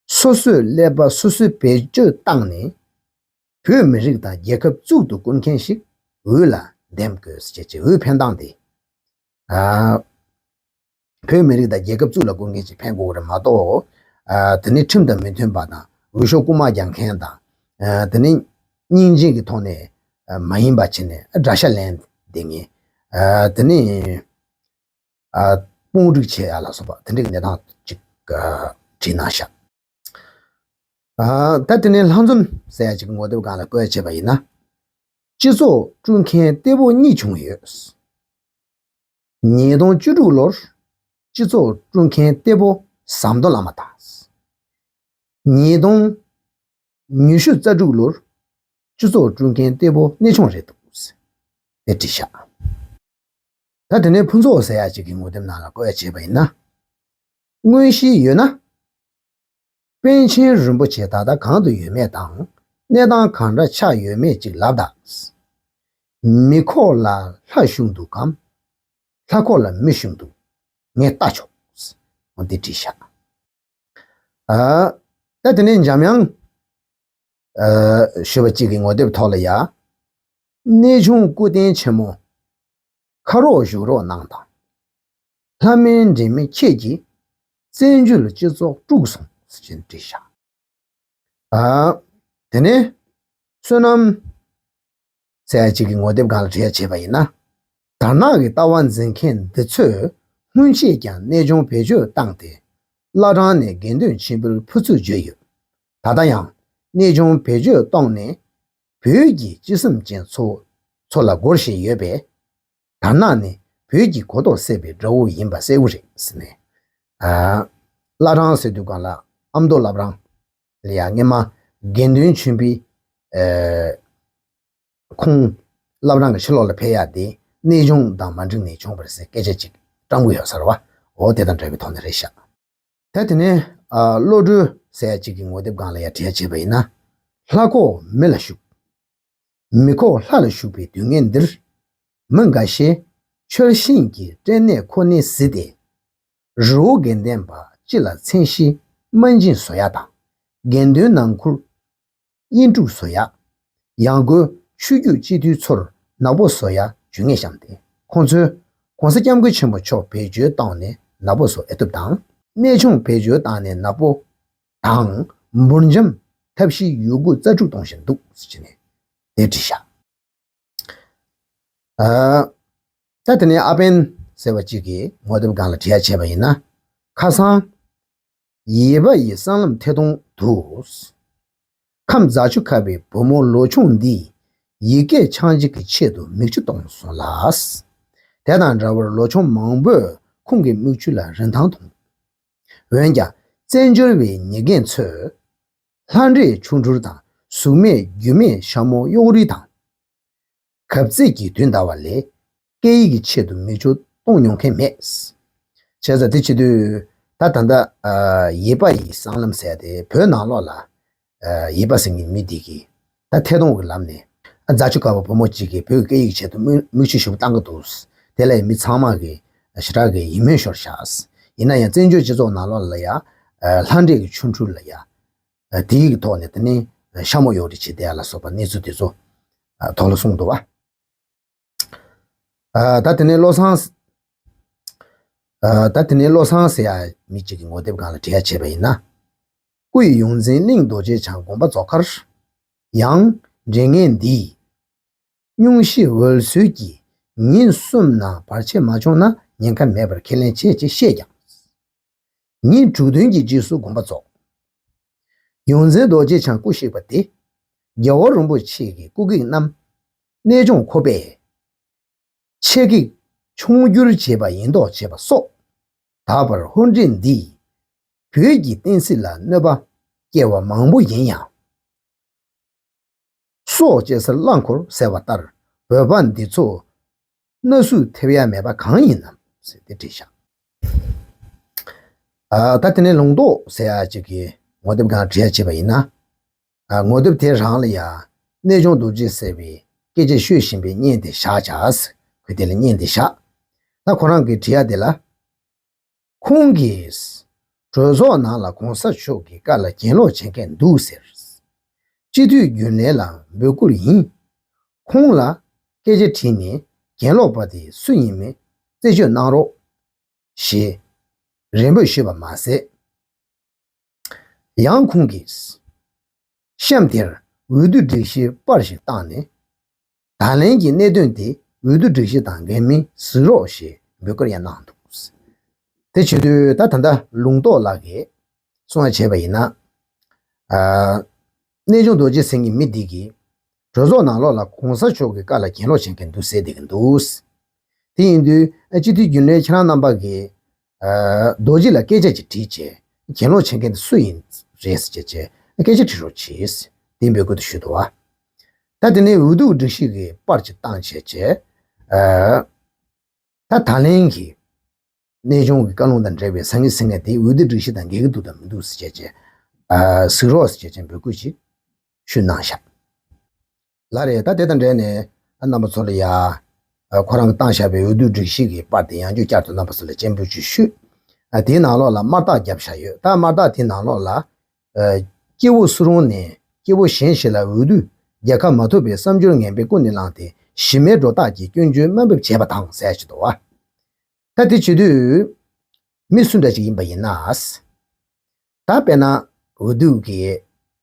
སོ་སོའི་ཀླད་པ་སོ་སོས་བེད་སྤྱོད་བཏང་ནས། བོད་མི་རིགས་དང་རྒྱལ་ཁབ་གཙུག་ཏུ་བཀུར་མཁན་ཞིག་འོས་ལ་འདེམས་དགོས་ཟེར་བྱས་འོས་འཕེན་སྟངས་དེ། ཨ། བོད་མི་རིགས་དང་རྒྱལ་ཁབ་གཙུག་ལ་བཀུར་མཁན་ཞིག་འཕེན་དགོས་རེད་མ་གཏོགས། ཨ། དེ་ནི་ཁྲིམས་དང་མི་མཐུན་པ་དང་འོས་ཤོག་རྐུ་མ་རྒྱག་མཁན་དང་། ཨ། དེ་ནི་སྙིང་རྗེ་གི་ཐོག་ནས་མ་ཡིན་པ་བྱས་ནས་དགྲ་ཤ་ལེན་བསྡད་མཁན། ཨ། དེ་ནི། ཨ། དཔུང་སྒྲིག་བྱེད་ཡ་ལ་སོགས་པ་དེ་འདྲའི་གནས་སྟངས་ཅིག་ཨ། བྲིས་གནང་ཤག་ཨ། ད་དེ་ནས་ལྷ་འཛོམས་ཟེར་ཡ་ཅིག་གི་ངོ་དེབ་སྒང་ལ་བཀོད་བྱས་པ་ཡིན་ན། སྤྱི་ཚོགས་དཀྲུག་མཁན་ལྟེ་བོ་གཉིས་བྱུང་ཡོད། ཉིས་སྟོང་བཅུ་དྲུག་ལོར་སྤྱི་ཚོགས་དཀྲུག་མཁན་ལྟེ་བོ་ཟམ་གདོང་བླ་མ་དང་། ཉིས་སྟོང་ཉི་ཤུ་རྩ་དྲུག་ལོར་སྤྱི་ཚོགས་དཀྲུག་མཁན་ལྟེ་བོ་གནས་ཆུང་རེད་འདུག་དེ་བྲིས་ཤག་ད་དེ་ནས་ཕུན་ཚོགས་ཟེར་ཡ་ཅིག་གི་ངོ་དེབ་ནང་ལ་བཀོད་བྱས་པ་ཡིན་ན། མངོན་ཤེས་ཡོད་ན། པཎ་ཆེན་རིན་པོ་ཆེ་ད་ལྟ་གང་དུ་ཡོད་མེད་དང་གནས་སྟངས་གང་འདྲ་ཆགས་ཡོད་མེད་ཅིག་ལབ་དང་། མི་ཁོག་ལ་ལྷ་བཞུགས་འདུག་གམ། ལྷ་ཁོག་ལ་མི་བཞུགས་འདུག་ངས་ལྟ་ཆོག་འོ་འདི་བྲིས་ཤག་ཨ། ད་དེ་ནས་འཇམ་དབྱངས། ཨ། ཞུ་བ་གཅིག་གི་ངོ་དེབ་ཐོག་ལ་ཡ། གནས་ཆུང་སྐུ་རྟེན་ཆེན་མོ། ཁ་རོག་བཞུགས་རོགས་གནང་དང་། ལྷ་མིན་འདྲེ་མིན་ཁྱེད་ཀྱིས་བཙན་བྱོལ་སྤྱི་ཚོགས་དཀྲུགས་སོང་ཟེར་བྱས་བྲིས་ཤག་ཨ། དེ་ནས་བསོད་ནམས་ཟེར་ཡ་གཅིག་གི་ངོ་དེབ་སྒང་ལ་བྲིས་ཡ་བྱས་པ་ཡིན་ན། དར་ནག་གི་ལྟ་བ་འཛིན་མཁན་འདི་ཚོས་སྔོན་ཆད་ཀྱང་གནས་ཆུང་བེད་སྤྱོད་བཏང་སྟེ། བླ་བྲང་ནས་དགེ་འདུན་ཆོས་འཕེལ་ཕུད་ཚུགས་བརྗོད་ཡོད། ད་ལྟ་ཡང་གནས་ཆུང་བེད་སྤྱོད་བཏང་ནས་བོད་ཀྱི་སྤྱི་སེམས་ཅན་ཚོ་ཚོ་ལ་སྒོར་བཞིན་ཡོད་པས། དར་ནག་ནི་བོད་ཀྱི་གོ་རྟོགས་སད་པའི་དགྲ་བོ་ཡིན་པ་གསལ་བོ་རེད་ཟེར་ནས། ཨ། བླ་བྲང་ཟེར་དུས་སྒང་ལ་ཨ་མདོ་བླ་བྲང་ལ་ཡང་སྔས་མ་དགེ་འདུན་ཆོས་འཕེལ། ཨ། ཁོང་བླ་བྲང་གི་ཕྱི་ལོགས་ལ་ཕེབས་ཡ་དེ་གནས་ཆུང་དང་མ་འགྲིག་ནས་བྱུང་བ་རེད་ཟེར་སྐད་ཆ་ཅིག་བཀྲམ་གི་ཡོད་ས་རེད་བ། འོ་དེ་དང་འབྲེལ་བའི་ཐོག་ནས་རེད་ཤག་ད་དེ་ནས་ཨ། བློ་གྲོས་ཟེར་ཡ་གཅིག་གི་ངོ་དེབ་སྒང་ལ་ཡ་བྲིས་ཡ་བྱས་པ་ཡིན་ན། ལྷ་ཁོག་མི་ལ་ཞུགས། མི་ཁོག་ལྷ་ལ་ཞུགས་པའི་དུས་ངན་འདིར། མི་འགའ་ཤས་ཆོལ་ཞེན་གྱི་སྐྲན་ནད་ཁོ་ནས་བཟི་སྟེ། རི་བོ་དགེ་ལྡན་པ་སྤྱི་ལ་མཚན་གཞི་སྨན་སྦྱིན་བཟོ་ཡ་དང་། དགེ་འདུན་ནང་ཁུལ་དབྱེན་དཀྲུག་བཟོ་ཡ། ཡང་སྒོས་ཆོས་བརྒྱུད་སྤྱི་འཐུས་ཚོར་ནག་པོ་བཟོ་ཡ་ཇུས་ངན་བཤམས་ཏེ། ཁོང་ཚོས་གོང་ས་སྐྱབས་མགོན་ཆེན་པོ་མཆོག་བེད་སྤྱོད་བཏང་ནས་ནག་པོ་བཟོ་ཨེ་ཐུབ་དང་། གནས་ཆུང་བེད་སྤྱོད་བཏང་ནས་ནག་པོ་དང་། འབུར་འཇམ་ཐབས་ཤེས་ཡོད་རྒུ་རྩལ་སྤྲུགས་གཏོང་བཞིན་འདུག་ཟེར་ནས་དེ་བྲིས་ཤག་ཨ། ད་དེ་ནས་ཨ་པན་ཟེར་བ་གཅིག་གིས་ངོ་དེབ་སྒང་ལ་བྲིས་ཡ་བྱས་པ་ཡིན་ན། ཁ་སང་ཡེ་པ་ཡི་སྲང་ལམ་ཐད་གཏོང་དུ། ཁམས་རྫ་ཆུ་ཁ་བའི་བུ་མོ་ལོ་ཆུང་འདིས་ཡིག་སྐད་ཆང་གཅིག་གི་ཆེད་དུ་མིག་ཆུ་གཏོང་སོང་ལ། དེ་དང་འདྲ་བར་ལོ་ཆུང་མང་པོས་ཁོང་གི་མིག་ཆུ་ལ་རིན་ཐང་མཐོང་། འོན་ཀྱང་བཙན་བྱོལ་བའི་ཉེས་འགན་ཚོས་ལྷ་འདྲེའི་ཆོ་འཕྲུལ་དང་གཟུགས་མེད་རྒྱུ་མེད་ཤ་མོ་གཡོག་རིལ་དང་། གབ་ཚིག་གི་དུས་འདའ་བ་ལས་སྐད་ཡིག་གི་ཆེད་དུ་མིག་ཆུ་གཏོང་མྱོང་མཁན་མེད། བྱས་ཙང་དེ་བྱེད་དུས་ད་ད་ལྟ་ཨ་ཡེ་པ་ཡི་སྲང་ལམ་ཟེར་ཏེ་བོད་ནང་ལོགས་ལ་ཨ་ཡེ་པ་ཟེར་མཁན་མི་འདི་གིས་ད་ཐད་གཏོང་གི་ལམ་ནས་ཨ་རྫ་ཆུ་ཁ་བ་བུ་མོ་གཅིག་གིས་བོད་ཀྱི་སྐད་ཡིག་ཆེད་དུ་མིག་མིག་ཆུ་ཞེ་པོ་བཏང་གི་འདུག་དེ་ལ་ཡང་མི་ཚང་མ་གིས་ཞེ་དྲག་གི་ཡིད་སྨོན་ཤོར་ཤག་ཡིན་ན་ཡང་བཙན་བྱོལ་སྤྱི་ཚོགས་ནང་ལོགས་ལ་ཡང་ཨ་ལྷ་འདྲེ་གི་ཆོ་འཕྲུལ་ལ་ཡང་ཨ་དེའི་ཐོག་ནས་དེ་ནས་ཤ་མོ་གཡོག་རིལ་བྱེད་བསྡད་ཡ་ལ་སོགས་པ་གནས་ཚུལ་དེ་ཚོ་ཨ་ཐོག་ལ་གསུངས་འདུག་བ། ཨ་ད་དེ་ནས་བློ་བཟང་། ཨ་ད་དེ་ནས་བློ་བཟང་ཟེར་ཡ་མི་གཅིག་གི་ངོ་དེབ་སྒང་ལ་བྲིས་ཡ་བྱས་པ་ཡིན་ན། སྐུ་ཡི་ཡོངས་འཛིན་གླིང་རྡོ་རྗེ་འཆང་དགོངས་པ་རྫོགས་ཁར། ཡང་འདྲེ་ངན་འདིས་སྙུང་གཞི་འོལ་ཚོད་ཀྱིས་ཉིན་གསུམ་ནང་བར་ཆད་མ་བྱུང་ན་ཉེན་ཁ་མེད་པར་ཁས་ལེན་བྱེད་ཅེས་བཤད་ཀྱང་། ཉིན་དྲུག་བདུན་གྱི་རྗེས་སུ་དགོངས་པ་རྫོགས། ཡོངས་འཛིན་རྡོ་རྗེ་འཆང་སྐུ་གཤེགས་པ་དེ། རྒྱལ་བ་རིན་པོ་ཆེ་གི་སྐུ་གེགས་རྣམས་གནས་ཆུང་ཁོ་པས་ཆེད་ཀྱིས་མཆོང་བསྒྱུར་བྱས་པ་ཡིན་མདོག་བྱས་པ་སོགས། ད་བར་ཧོར་འདྲེ་འདིས་བོད་ཀྱི་བསྟན་སྲིད་ལ་གནོད་པ་བསྐྱལ་བ་མང་པོ་ཡིན་ཡང་། སྲོག་བཅད་སར་རླངས་འཁོར་ཟེར་བ་ལྟར་བོད་པ་འདི་ཚོ་སྣ་ཟུག་ཐེབས་ཡ་མེད་པ་གང་ཡིན་ནམ་ཟེར་ཏེ་དྲིས་ཤག་ཨ་ད་དེ་ནས་ལུང་རྟོགས་ཟེར་ཡ་ཅིག་གིས་ངོ་དེབ་སྒང་བྲིས་ཡ་བྱས་པ་ཡིན་ན། ཨ་ངོ་དེབ་དེ་རང་ལ་ཡ་གནས་ཆུང་རྡོ་རྗེ་ཟེར་བའི་སྐད་ཆ་ཤོད་བཞིན་པའི་བརྙན་དེ་བཞག་བྱས། ཁོས་དེ་ལ་བརྙན་དེ་བཞག་ད་ཁོ་རང་གིས་བྲིས་ཡ་དེ་ལ། ཁོང་གིས་གྲོས་ཚོགས་ནང་ལ་གོང་ས་མཆོག་གི་བཀའ་ལ་གྱེན་ལོག་བྱེད་མཁན་འདུག་ཟེར། སྤྱི་འཐུས་རྒྱུན་ལས་ལ་འབོད་སྐུལ་ཡིན། ཁོང་ལ་སྐད་ཆ་དྲིས་ནས་གྱེན་ལོག་པ་དེ་སུ་ཡིན་མིན་རྩད་གཅོད་གནང་རོགས་ཞེས་རེ་འབོད་ཞུས་པ་མ་ཟད། ཡང་ཁོང་གིས། གཤམ་དེར་འོས་བསྡུ་སྒྲིག་གཞིའི་པར་ཞིག་བཏང་ནས། ད་ལན་གྱི་གནད་དོན་དེ་འོས་བསྡུ་སྒྲིག་གཞི་དང་འགལ་མིན་གཟིགས་རོགས་ཞེས་འབོད་སྐུལ་ཡང་གནང་འདུག་དེ་བྱེད་དུས་ད་ད་ལྟ་ལུང་རྟོགས་ལགས་ཀྱིས་གསུང་བ་བྱས་པ་ཡིན་ན། ཨ་གནས་ཆུང་རྡོ་རྗེ་ཟེར་མཁན་མི་འདི་གིས་གྲོས་ཚོགས་ནང་ལོགས་ལ་གོང་ས་མཆོག་གི་བཀའ་ལ་གྱེན་ལོག་བྱེད་མཁན་འདུག་ཟེར་བསྡད་ཀྱི་འདུག་དེ་ཡིན་དུས་ཨ་སྤྱི་འཐུས་རྒྱུན་ལས་ཁྱེད་རང་རྣམ་པ་གིས། ཨ་རྡོ་རྗེ་ལ་སྐད་ཆ་ཅིག་དྲིས་བྱས། གྱེན་ལོག་བྱེད་མཁན་དེ་སུ་ཡིན་རེད་ཟེར་བྱས་བྱས་སྐད་ཆ་དྲི་རོགས་གྱིས། དེ་འབོད་སྐུལ་དུ་ཞུས་འདུག་བ། ད་དེ་ནས་འོས་བསྡུ་སྒྲིག་གཞི་གི་པར་ཅིག་བཏང་བྱས་བྱས། ཨ་ད་ད་ལན་གྱི་གནས་ཆུང་གི་བཀའ་ལུང་དང་འབྲེལ་བའི་ཟང་ངེ་ཟིང་ངེ་དེ་འོས་བསྡུ་སྒྲིག་གཞི་དང་འགལ་གྱི་འདུག་དང་མི་འདུག་ཟེར་བྱས་བྱས། ཨ་གཟིགས་རོགས་ཟེར་བྱས་བྱས་འབོད་སྐུལ་ཅིག་ཞུས་གནང་ཤག་ལགས་རེད། ད་དེ་དང་འབྲེལ་ནས་ཨ་རྣམ་པ་ཚོ་ལ་ཡ། ཨ་ཁོ་རང་གིས་བཏང་བཞག་པའི་འོས་བསྡུ་སྒྲིག་གཞི་གི་པར་དེ་ཡང་བསྐྱར་བསྐྱར་དུ་རྣམ་པ་ཚོ་ལ་སྤྱན་འབུལ་ཅིག་ཞུས། ཨ་དེའི་ནང་ལོགས་ལ་དམར་རྟགས་བརྒྱབ་བཞག་ཡོད། ད་དམར་རྟགས་དེའི་ནང་ལོགས་ལ། ཨ་སྐྱེ་བོ་སུ་རུང་ནས་སྐྱེ་བོ་གཞན་ཞིག་ལ་འོས་བསྡུ་རྒྱལ་ཁ་མ་ཐོབ་པའི་བསམ་སྦྱོར་ངན་པས་ཀུན་ནས་བསླངས་ཏེ་གཞི་མེད་སྒྲོ་བཏགས་ཀྱིས་སྐྱོན་བརྗོད་དམའ་འབེབས་བྱས་པ་དང་ཟེར་ཡ་ཅིག་འདུག་བ། ད་དེ་བྱེད་དུས། མི་སུ་འདྲ་ཅིག་ཡིན་པ་ཡིན་ན། ད་དཔེར་ན་འོས་བསྡུ་གི་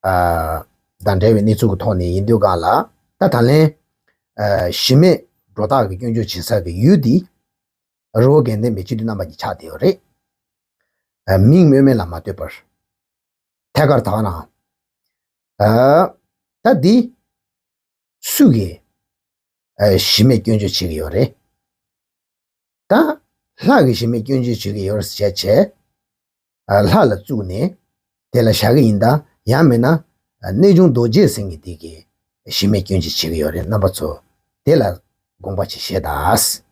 ཨ་དང་འབྲེལ་བའི་གནས་ཚུལ་གྱི་ཐོག་ནས་ཡིན་དུས་སྒང་ལ་ད་ད་ལན་ཨ་གཞི་མེད་སྒྲོ་བཏགས་ཀྱི་སྐྱོན་བརྗོད་བྱེད་ས་གི་ཡུལ་འདི་རི་བོ་དགེ་ལྡན་པའི་སྤྱི་འཐུས་རྣམ་པ་གཉིས་ཆགས་བསྡད་ཡོད་རེད། ཨ་མིང་སྨོས་མེད་ལ་མ་ལྟོས་པར་ཐད་ཀར་དག་ན་ཨ་ད་འདི་སུ་གི་ཨ་གཞི་མེད་སྐྱོན་བརྗོད་བྱེད་ཀྱི་ཡོད་རེད། ད་ལྷ་གི་གཞི་མེད་སྐྱོན་བརྗོད་བྱེད་ཀྱི་ཡོད་རེད་ཟེར་བྱས་བྱས། ཨ་ལྷ་ལ་བཙུགས་ནས་དེ་ལ་བཞག་གི་ཡིན་ད། ཡང་མིན་ན་ཨ་གནས་ཆུང་རྡོ་རྗེ་ཟེར་མཁན་དེ་གིས་གཞི་མེད་སྐྱོན་བརྗོད་བྱེད་ཀྱི་ཡོད་རེད། རྣམ་པ་ཚོ་དེ་ལ་དགོངས་པ་ཅིག་བཞེས་དང་།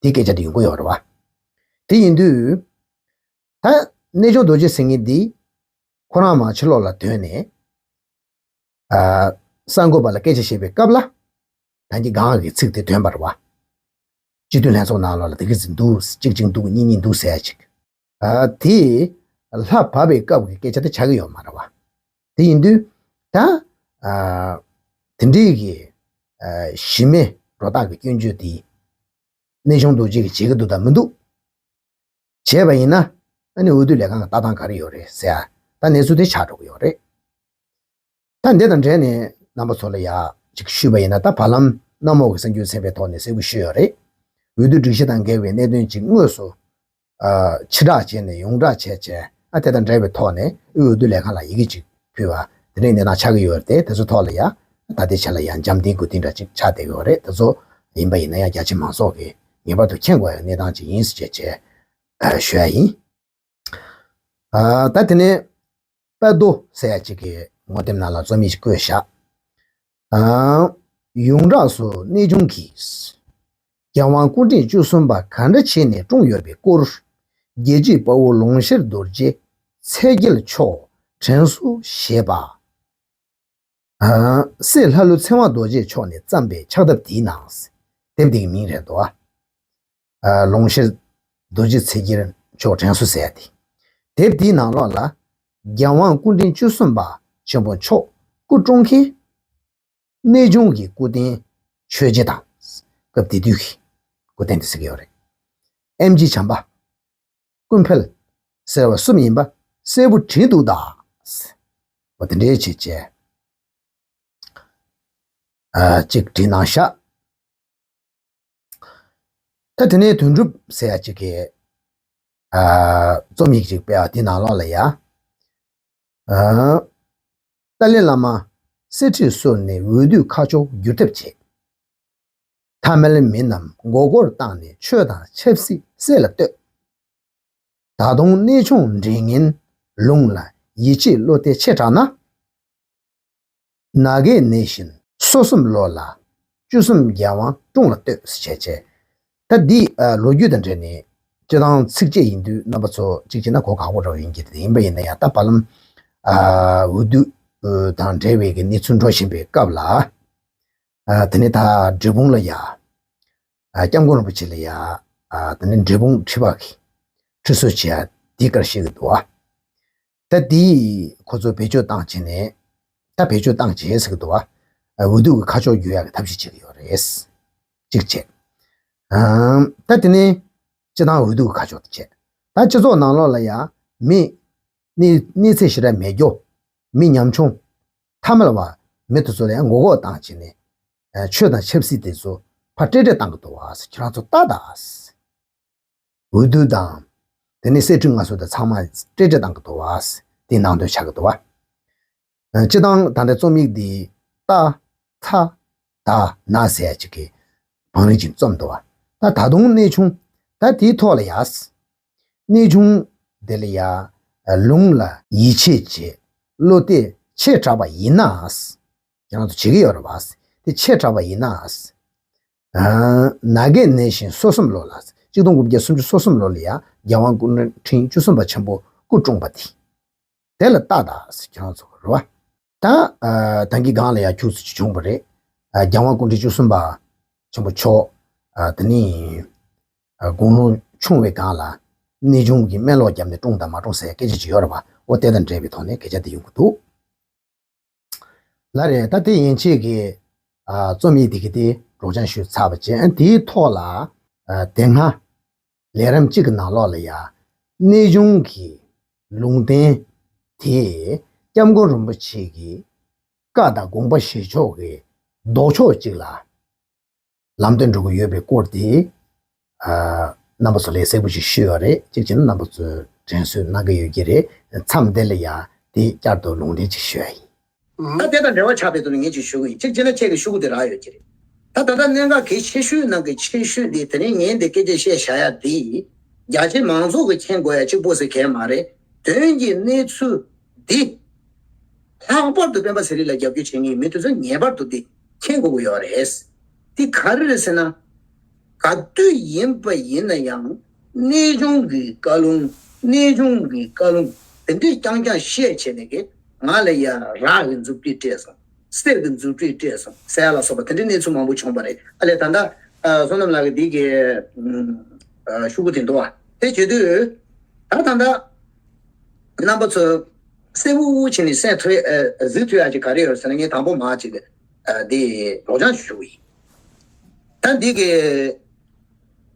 དེ་སྐད་ཆ་དེ་ཡོང་གི་ཡོད་རེད་བ། དེ་ཡིན་དུས་ད་གནས་ཆུང་རྡོ་རྗེ་ཟེར་མཁན་འདི་ཁོ་རང་མར་ཕྱི་ལོགས་ལ་ཐོན་ནས། ཨ་གསར་འགོད་པ་ལ་སྐད་ཆ་བཤད་པའི་སྐབས་ལ། ད་གིན་སྒང་གི་ཚིག་དེ་ཐོན་པ་རེད་བ། སྤྱི་འཐུས་ལྷན་ཚོགས་ནང་ལོགས་ལ་དེ་གི་ཟིན་འདུག་གཅིག་གཅིག་འདུག་གཉིས་གཉིས་འདུག་ཟེར་ཡ་ཅིག་ཨ་དེ་ལྷ་བབས་པའི་སྐབས་ཀྱི་སྐད་ཆ་དེ་ཆགས་ཀྱི་ཡོད་མ་རེད་བ། དེ་ཡིན་དུས་ད་ཨ་དེ་འདྲའི་གི་ཨ་གཞི་མེད་སྒྲོ་བཏགས་ཀྱི་སྐྱོན་བརྗོད་དེ་གནས་ཆུང་རྡོ་རྗེ་གིས་བྱེད་ཀྱི་འདུག་དང་མི་འདུག་བྱས་པ་ཡིན་ན་ཨ་ནི་འོས་བསྡུ་ལས་ཁང་གི་ལྟ་སྟངས་ག་རེ་ཡོད་རེད་ཟེར་ཡ་ད་གནས་ཚུལ་དེ་ཆགས་འགྲོ་གི་ཡོད་རེད། ད་འདི་དང་འབྲེལ་ནས་རྣམ་པ་ཚོ་ལ་ཡ་ཅིག་ཞུས་པ་ཡིན་ན་ད་བར་ལམ་གནམ་འོག་གི་གསར་འགྱུར་ཚན་པའི་ཐོག་ནས་གསལ་པོ་ཞུས་ཡོད་རེད། འོས་བསྡུ་སྒྲིག་གཞི་དང་འགལ་བའི་གནད་དོན་ཅིག་དངོས་སུ་ཨ་ཕྱིར་བསྒྲགས་བྱས་ནས་ཡོངས་བསྒྲགས་བྱས་བྱས་ཨ་དེ་དང་འབྲེལ་བའི་ཐོག་ནས་དབུས་འོས་བསྡུ་ལས་ཁང་ལ་ཡི་གེ་ཅིག་ཕུལ་བ་དེ་འདྲའི་གནས་སྟངས་ཆགས་ཀྱི་ཡོད་རེད་དེ་དེ་ཚོ་ཐོག་ལ་ཡ་ད་ལྟའི་ཆ་ལ་ཡ་འཇམ་ཐིང་གུ་ཐིང་འདྲ་ཅིག་ཆགས་བསྡད་ཀྱི་ཡོད་རེད། དེ་ཚོ་ཡིན་པ་ཡིན་ན་ཡང་རྒྱ་ཆེ་མང་ཚོགས་ཀྱིས་ངེས་པར་དུ་མཁྱེན་དགོས་ཡ་གནས་སྟངས་ཅིག་ཡིན་ཟེར་བྱས་བྱས་ཨ་ཞུ་ཡ་ཡིན། ཨ་ད་དེ་ནས་པད་རྡོ་ཟེར་ཡ་གཅིག་གི་ངོ་དེབ་ནང་ལ་རྩོམ་ཡིག་ཅིག་བཀོད་བཞག་ཨ་ཡོངས་གྲགས་སུ་གནས་ཆུང་གིས་རྒྱལ་དབང་སྐུ་ཕྲེང་བཅུ་གསུམ་པ་ག་འདྲ་བྱས་ནས་བཀྲོངས་ཡོད་པའི་སྐོར་རྒྱལ་བྱེད་དཔའ་བོ་ལོངས་བཤད་རྡོ་རྗེ་ཚེ་རྒྱལ་མཆོག་དྲན་གསོ་ཞེས་པ། ཨ་སྲས་ལྷ་ཀླུ་ཚེ་དབང་རྡོ་རྗེ་མཆོག་ནས་བརྩམས་པའི་ཕྱག་དེབ་དེའི་ནང་། དེབ་དེ་གི་མིང་རེད་དོ། ཨ་ལོངས་བཤད་རྡོ་རྗེ་ཚེ་རྒྱལ་མཆོག་དྲན་གསོ་ཟེར་ཡ་དེ། དེབ་དེའི་ནང་ལོགས་ལ་རྒྱལ་དབང་སྐུ་ཕྲེང་བཅུ་གསུམ་པ་ཆེན་པོ་མཆོག་སྐུ་བཀྲོངས་མཁན་གནས་ཆུང་གི་སྐུ་རྟེན་ཆོས་རྗེ་དང་། སྐབས་དེ་དུས་ཀྱི་སྐུ་རྟེན་དེ་ཟེར་གྱི་ཡོད་རེད། ཨེམ་ཆི་བྱམས་པ། ཀུན་འཕེལ་ཟེར་བ་གསུམ་ཡིན་པ་གསལ་པོ་བྲིས་འདུག་ད། འོ་དེ་འདྲའི་བྱས་བྱས། ཨ་གཅིག་བྲིས་གནང་ཤག་ད་དེ་ནས་དོན་གྲུབ་ཟེར་ཡ་གཅིག་གིས་ཨ་རྩོམ་ཡིག་ཅིག་སྤེལ་བ་དེ་ནང་ལོགས་ལ་ཡ། ཨ་ཏཱ་ལའི་བླ་མ་གསེར་ཁྲིར་གསོལ་ནས་འོས་བསྡུའི་ཁ་ཕྱོགས་བསྒྱུར་ཐབས་བྱེད། ཐ་མལ་མི་རྣམས་མགོ་སྐོར་བཏང་ནས་ཆོས་དང་ཆབ་སྲིད་བསྲེས་ལ་ལྟོས། ད་དུང་གནས་ཆུང་འདྲེ་ངན་ལུང་ལ་ཡིད་ཆེས་བློ་གཏད་ཆེ་དྲགས་ན། ན་རྒས་ནད་བཞིན་སོ་གསུམ་ལོ་ལ་བཅུ་གསུམ་རྒྱལ་དབང་བཀྲོངས་ལ་ལྟོས་ཟེར་བྱས་བྱས། ད་འདི་ཨ་ལོ་རྒྱུས་དང་འབྲེལ་ནས་སྤྱི་བཏང་ཚིགས་བཅད་ཡིན་དུས་རྣམ་པ་ཚོ་གཅིག་བྱས་ན་གོ་ཁག་པོ་འདྲ་བོ་ཡིན་གྱི་རེད། ཡིན་པ་ཡིན་ན་ཡང་ད་བར་ལམ་ཨ་འོས་བསྡུ་དང་འབྲེལ་བའི་གི་གནས་ཚུལ་འགྲོ་བཞིན་པའི་སྐབས་ལ། ཨ་དེ་ནས་ད་འབྲས་སྤུངས་ལ་ཡ། ཨ་སྐྱབས་མགོན་རིན་པོ་ཆེ་ལ་ཡ། ཨ་དེ་ནས་འབྲས་སྤུངས་ཁྲི་པ་གི་ཁྲི་གསོལ་བྱེད་ཡ་འདི་གར་བཤད་ཀྱི་འདུག་བ། ད་འདི་ཁོ་ཚོ་བེད་སྤྱོད་བཏང་བྱས་ནས་ད་བེད་སྤྱོད་བཏང་བྱས་ཟེར་གྱི་འདུག་བ། ཨ་འོས་བསྡུ་གི་ཁ་ཕྱོགས་བསྒྱུར་ཡ་གི་ཐབས་ཤེས་བྱེད་ཀྱི་ཡོད་རེད། གཅིག་བྱས། ཨ་ད་དེ་ནས་སྤྱི་བཏང་འོས་བསྡུ་གི་ཁ་ཕྱོགས་དེ་བྱས། ད་སྤྱི་ཚོགས་ནང་ལོགས་ལ་ཡ་མི་གནས་གནས་ཚད་ཞེ་དྲག་མེད་རྒྱུ། མི་ཉམ་ཆུང་ཐ་མལ་བ་མི་དེ་ཚོ་ལ་ཡང་མགོ་སྐོར་བཏང་བྱས་ནས་ཆོས་དང་ཆབ་སྲིད་དེ་ཚོ་ཕར་སྤྲེལ་སྤྲེལ་བཏང་གི་འདུག་བ། ཁྱེད་རང་ཚོ་ལྟ་ད། འོས་བསྡུ་དང་། དེ་ནས་གསེར་ཁྲི་མངའ་གསོལ་དང་ཚང་མ་སྤྲེལ་སྤྲེལ་བཏང་གི་འདུག་བ། དེ་ནང་དོན་ཆགས་ཀྱི་འདུག་བ། སྤྱི་བཏང་ད་ལྟའི་རྩོམ་ཡིག་འདི་ཏ་ཚ་ད་ན་ཟེར་ཡ་གཅིག་གི་བང་རིམ་ཅིག་རྩོམ་འདུག་བ། ད་ད་དུང་གནས་ཆུང་ད་དེའི་ཐོག་ལ་ཡ། གནས་ཆུང་དེ་ལ་ཡ་ལུང་ལ་ཡིད་ཆེས་བྱེད་བློ་གཏད་ཆེ་དྲགས་པ་ཡིན་ན། ཁྱེད་རང་ཚོ་བྱེད་ཀྱི་ཡོད་རེད་བ། དེ་ཆེ་དྲགས་པ་ཡིན་ན། ན་རྒས་ནད་བཞིན་སོ་གསུམ་ལོ་ལ། གཅིག་སྟོང་དགུ་བརྒྱ་སུམ་ཅུ་སོ་གསུམ་ལོ་ལ་ཡ་རྒྱལ་དབང་སྐུ་ཕྲེང་བཅུ་གསུམ་པ་ཆེན་པོ་སྐུ་བཀྲོངས་པ་དེ། དེ་ལ་ལྟ་ད་ཟེར་ཁྱེད་རང་ཚོ་རེད་བ། ད་ཨ་ད་གིན་སྒང་ལ་ཡ་ཁྱུག་ཙམ་ཅིག་བྱུང་བ་རེད། ཨ་རྒྱལ་དབང་སྐུ་ཕྲེང་བཅུ་གསུམ་པ་ཆེན་པོ་མཆོག་ཨ་དེ་ནི་ཨ་དགུང་ལོ་ཆུང་བའི་སྒང་ལ་གནས་ཆུང་གི་སྨན་སློག་བརྒྱབ་ནས་བཀྲོངས་དང་མ་བཀྲོངས་ཟེར་སྐད་ཆ་ཅིག་ཡོད་རེད་བ། འོ་དེ་དང་འབྲེལ་བའི་ཐོག་ནས་སྐད་ཆ་དེ་ཡོང་གི་འདུག་ལ་རེད། ད་དེ་ཡན་ཆད་ཀྱི་ཨ་རྩོམ་ཡིག་དེ་གི་དེ་སྒྲོག་སྦྱང་ཞུས་ཚར་བ་བྱས། ཨ་དེའི་ཐོག་ལ་ཨ་དེ་སྔ་ལས་རིམ་གཅིག་གི་ནང་ལོགས་ལ་ཡ་གནས་ཆུང་གི་ལུང་བསྟན་དེ་སྐྱབས་མགོན་རིན་པོ་ཆེ་གི་བཀའ་དང་དགོངས་པ་བཞེས་ཕྱོགས་ཀྱི་ལྡོག་ཕྱོགས་གཅིག་ལ་ལམ་སྟོན་འགྲོ་གི་ཡོད་པའི་སྐོར་དེ། ཨ་རྣམ་པ་ཚོ་ལ་གསལ་པོ་ཞིག་ཞུས་ཡོད་རེད། གཅིག་བྱས་ན་རྣམ་པ་ཚོས་དྲན་གསོ་གནང་གི་ཡོད་ཀྱི་རེད། མཚམས་འདི་ལ་ཡ་དེ་བསྐྱར་དུ་ལུང་འདྲེན་ཅིག་ཞུ་ཡ་ཡིན། ད་དེ་དང་འབྲེལ་བ་ཆགས་པའི་ཐོག་ནས་ངས་ཅིག་ཞུ་གི་ཡིན། གཅིག་བྱས་ན་ཁྱེད་ཀྱི་ཤོག་གུ་དེ་རག་ཡོད་ཀྱི་རེད། ད་ད་ལྟ་གནད་འགག་གལ་ཆེ་ཤོས་ནང་གི་ཆེ་ཤོས་དེ་དེ་རིང་ངས་འདི་སྐད་ཆ་བཤད་བཞག་ཡ་དེ་རྒྱ་ཆེ་མང་ཚོགས་ཀྱིས་མཁྱེན་དགོས་ཡ་གཅིག་པོ་ཟེར་མཁན་མ་རེད། དོན་གྱི་གནས་ཚུལ་འདི། ལྷག་པར་དུ་སྤེན་པ་ཚེ་རིང་ལ་རྒྱབ་སྐྱོར་བྱེད་མཁན་མི་དེ་ཚོ་ངེས་པར་དུ་འདི་མཁྱེན་དགོས་ཀྱི་ཡོད་རེད། འདི་ག་རེ་རེད་ཟེར་ན། ག་དུས་ཡིན་པ་ཡིན་ན་ཡང་གནས་ཆུང་གི་བཀའ་ལུང་། གནས་ཆུང་གི་བཀའ་ལུང་དེ་འདྲས་རྐྱང་རྐྱང་བཤད་བྱས་ནས་ཀྱི་ང་ལ་ཡ་རག་གི་མཛུབ་དཀྲིས་སྤྲད་སོང་། གསེར་གྱི་མཛུབ་དཀྲིས་སྤྲད་སོང་ཟེར་ཡ་ལ་སོགས་པ་དེ་འདྲའི་གནས་ཚུལ་མང་པོ་བྱུང་བ་རེད། ཨ་ལས་ད་ལྟ་བསོད་ནམས་ལགས་ཀྱིས་འདི་གི་ཤོག་གུ་དེ་འདུག་བ། དེ་བྱེད་དུས། ད་ད་ལྟ་རྣམ་པ་ཚོ་གསལ་པོ་བྱས་ནས་གསན་ཐུབ་ཨ་གཟིགས་ཐུབ་ཡག་ཅིག་ག་རེ་ཡོད་ཟེར་ན། ངས་དང་པོ་མ་ཅིག་ཨ་འདི་སློབ་སྦྱོང་ཞུ་གི་ཡིན། ད་འདི་གི་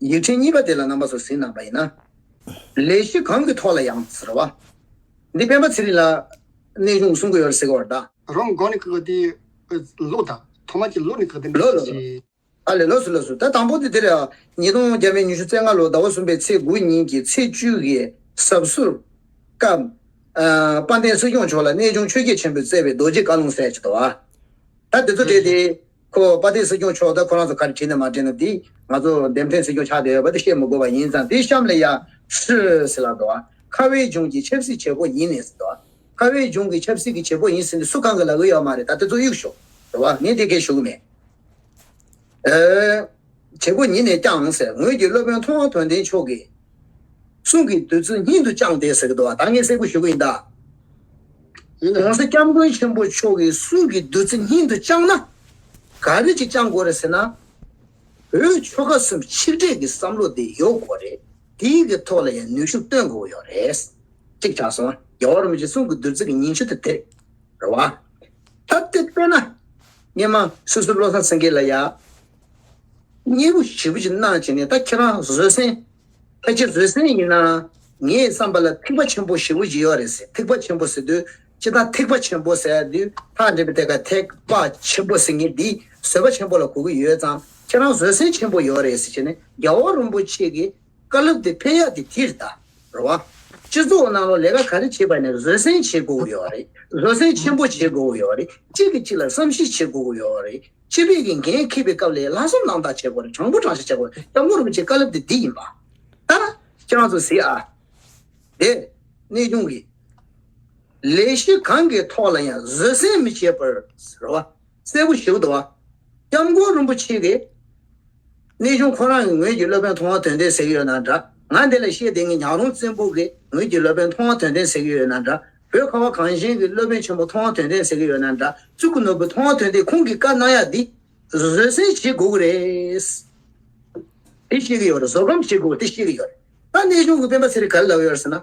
ཡིག་ཕྲེང་གཉིས་པ་དེ་ལ་རྣམ་པ་ཚོ་གཟིགས་གནང་པ་ཡིན་ན། ལས་གཞི་གང་གི་ཐོག་ལ་ཡང་ཟེར་བ། འདི་སྤེན་པ་ཚེ་རིང་ལགས་གནས་ཆུང་གསུང་གི་ཡོད་རེད་ཟེར་གི་ཡོད་རེད་ད། རང་གོ་ནས་གི་དེ་ལོག་ད་ཐོག་མ་གི་ལོག་ནས་གི་དེ་ལོ་ལོ་ལོ། ཨ་ལས། ལགས་སོ་ལགས་སོ། ད་དང་པོ་དེ་དེ་རེད་ཨ། ཉིས་སྟོང་བརྒྱ་མེད་ཉི་ཤུ་རྩ་ལྔ་ལོ་ཟླ་བ་གསུམ་པའི་ཚེས་དགུ་ཉིན་གྱི་ཚེས་བཅུ་གི་ཟབ་ཟུར་སྐབས། ཨ་དཔལ་ལྡན་སྲིད་སྐྱོང་མཆོག་ལ་གནས་ཆུང་ཆོས་རྒྱལ་ཆེན་པོས་བསྩལ་བའི་རྡོ་རྗེ་བཀའ་ལུང་ཟེར་གྱི་འདུག་ཨ། ད་དེ་ཚོ་བྲིས་ཏེ། ཁོ་དཔལ་ལྡན་སྲིད་སྐྱོང་མཆོག་ད་ཁོ་རང་ཚོ་ག་རེ་བྲིས་ན་མ་བྲིས་ན་འདི་ང་ཚོ་འདེམས་ཐོན་སྲིད་སྐྱོང་ཆགས་བསྡད་ཡོད་པ་དེ་བཤད་མི་དགོས་པ་ཡིན་ཙང་། དེ་གཤམ་ལ་ཡ་ཧྲི་ཟེར་ལབ་འདུག་ཨ། ཁ་བའི་གཞུང་གི་ཆབ་སྲིད་བྱེད་སྒོ་ཡིན་ནས་ཟེར་འདུག་ཨ། ཁ་བའི་གཞུང་གི་ཆབ་སྲིད་ཀྱི་བྱེད་སྒོ་ཡིན་ཟེར་ནས་སུ་གང་གིས་ལབ་གི་ཡོད་མ་རེད། ད་དེ་ཚོ་གཡུག་ཞོག་རེད་བ། ངས་དེ་སྐད་ཞུ་གི་མེད། ཨེ། བྱེད་སྒོ་ཉིད་ནས་ཀྱང་ཟེར། ངོས་ཀྱི་སློབ་དཔོན་མཐོང་བ་དོན་ལྡན་མཆོག་གིས་གསུང་གི་བདུད་རྩི་སྙིང་དུ་བཅངས་ཏེ་ཟེར་གི་འདུག་བ། ད་ངས་གསལ་པོ་ཞུ་གི་ཡིན་ད། ཡིན་ན། གོང་ས་སྐྱབས་མགོན་ཆེན་པོ་མཆོག་གིས་གསུང་གི་བདུད་རྩི་སྙིང་དུ་བཅངས་ན། ག་རེ་ཅིག་བཅངས་དགོས་རེད་ཟེར་ན། བོད་ཆོལ་ཁ་གསུམ་ཆིག་སྒྲིལ་གྱི་བསམ་བློ་དེ་ཡོད་དགོས་རེད། དེའི་གི་ཐོག་ལ་ཡང་ནུས་ཤུགས་བཏོན་དགོས་ཡོད་རེད། གཅིག་ཆགས་སོང་། རྒྱལ་བ་རིན་པོ་ཆེ་གསུང་གི་བདུད་རྩི་གི་ཉིང་བཅུད་དེ་དེ་རེད་བ། ད་དེ་དཔེར་ན། སྔོན་མ་སོ་སོ་བློ་བཟང་སེང་གེ་ལ་ཡ། མཉེས་པོ་ཞེ་པོ་ཅིག་གནང་བྱས་ནས། ད་ཁྱེད་རང་བཟོད་བསྲན། ཕལ་ཆེར་བཟོད་བསྲན་ཡིན་ན། ངའི་བསམ་པ་ལ་ཐེག་པ་ཆེན་པོ་ཞེ་པོ་ཅིག་ཡོད་རེད་ཟེར། ཐེག་པ་ཆེན་པོ་ཟེར་དུས། སྤྱིར་བཏང་ཐེག་པ་ཆེན་པོ་ཟེར་དུས། ཐག་འགྲིག་པའི་ཐད་ཀ་ཐེག་པ་ཆེན་པོ་ཟེར་མཁན་འདི་བཟོད་པ་ཆེན་པོ་ལ་གོ་གི་ཡོད་ཙང་། ཁྱེད་རང་བཟོད་བསྲན་ཆེན་པོ་ཡོད་རེད་ཟེར་བྱས་ནས། རྒྱལ་བ་རིན་པོ་ཆེ་གི་བཀའ་སློབ་དེ་ཕན་ཡག་དེ་དེ་རེད་ད། རེད་བ། སྤྱི་ཚོགས་ནང་ལོགས་ལས་ཀ་ག་རེ་བྱེད་པ་ནས་བཟོད་བསྲན་བྱེད་དགོས་ཀྱི་ཡོད་རེད། བཟོད་བསྲན་ཆེན་པོ་བྱེད་དགོས་ཀྱི་ཡོད་རེད། གཅིག་གིས་གཅིག་ལ་བསམ་ཤེས་བྱེད་དགོས་ཀྱི་ཡོད་རེད། སྤྱི་པའི་གི་འགན་འཁྱེར་བའི་སྐབས་ལ་ལྷག་བསམ་རྣམ་དག་བྱེད་དགོས་རེད། དྲང་པོ་དྲང་བཞག་བྱེད་དགོས་རེད། སྐྱབས་མགོན་རིན་པོ་ཆེའི་བཀའ་སློབ་དེ་འདི་ཡིན་པ། ད་ཁྱེད་རང་ཚོ་གཟིགས་ཨ། དེ་གནས་ཆུང་གིས། ལས་གཞི་གང་གི་ཐོག་ལ་ཡང་བཟོད་བསྲན་མི་བྱེད་པར་ཟེར་བ། གསལ་པོ་ཞིག་འདུག་བ། སྐྱབས་མགོན་རིན་པོ་ཆེ་གིས་གནས་ཆུང་ཁོ་རང་གི་ངོས་ཀྱི་སློབ་དཔོན་མཐོང་བ་དོན་ལྡན་ཟེར་གྱི་ཡོད་ན་འདྲ། ང་འདི་ལ་བཤད་བསྡད་མཁན་ཉག་རོང་བཙན་པོ་གི་ངོས་ཀྱི་སློབ་དཔོན་མཐོང་བ་དོན་ལྡན་ཟེར་གྱི་ཡོད་ན་འདྲ། བོད་ཁ་བ་གངས་ཅན་གྱི་སློབ་དཔོན་ཆེན་པོ་མཐོང་བ་དོན་ལྡན་ཟེར་གྱི་ཡོད་ན་འདྲ། གཙུག་གི་ནོར་བུ་མཐོང་བ་དོན་ལྡན་ཁོང་གིས་བཀའ་གནང་ཡག་འདི་བཟོད་བསྲན་བྱེད་དགོས་ཀྱི་རེད། དེ་བཤད་ཀྱི་ཡོད་རེད། བཟོད་སྒོམ་བྱེད་དགོས་དེ་བཤད་ཀྱི་ཡོད་རེད། ད་གནས་ཆུང་གི་སྤེན་པ་ཚེ་རིང་ག་རེ་ལབ་ཡོད་རེད་ཟེར་ན།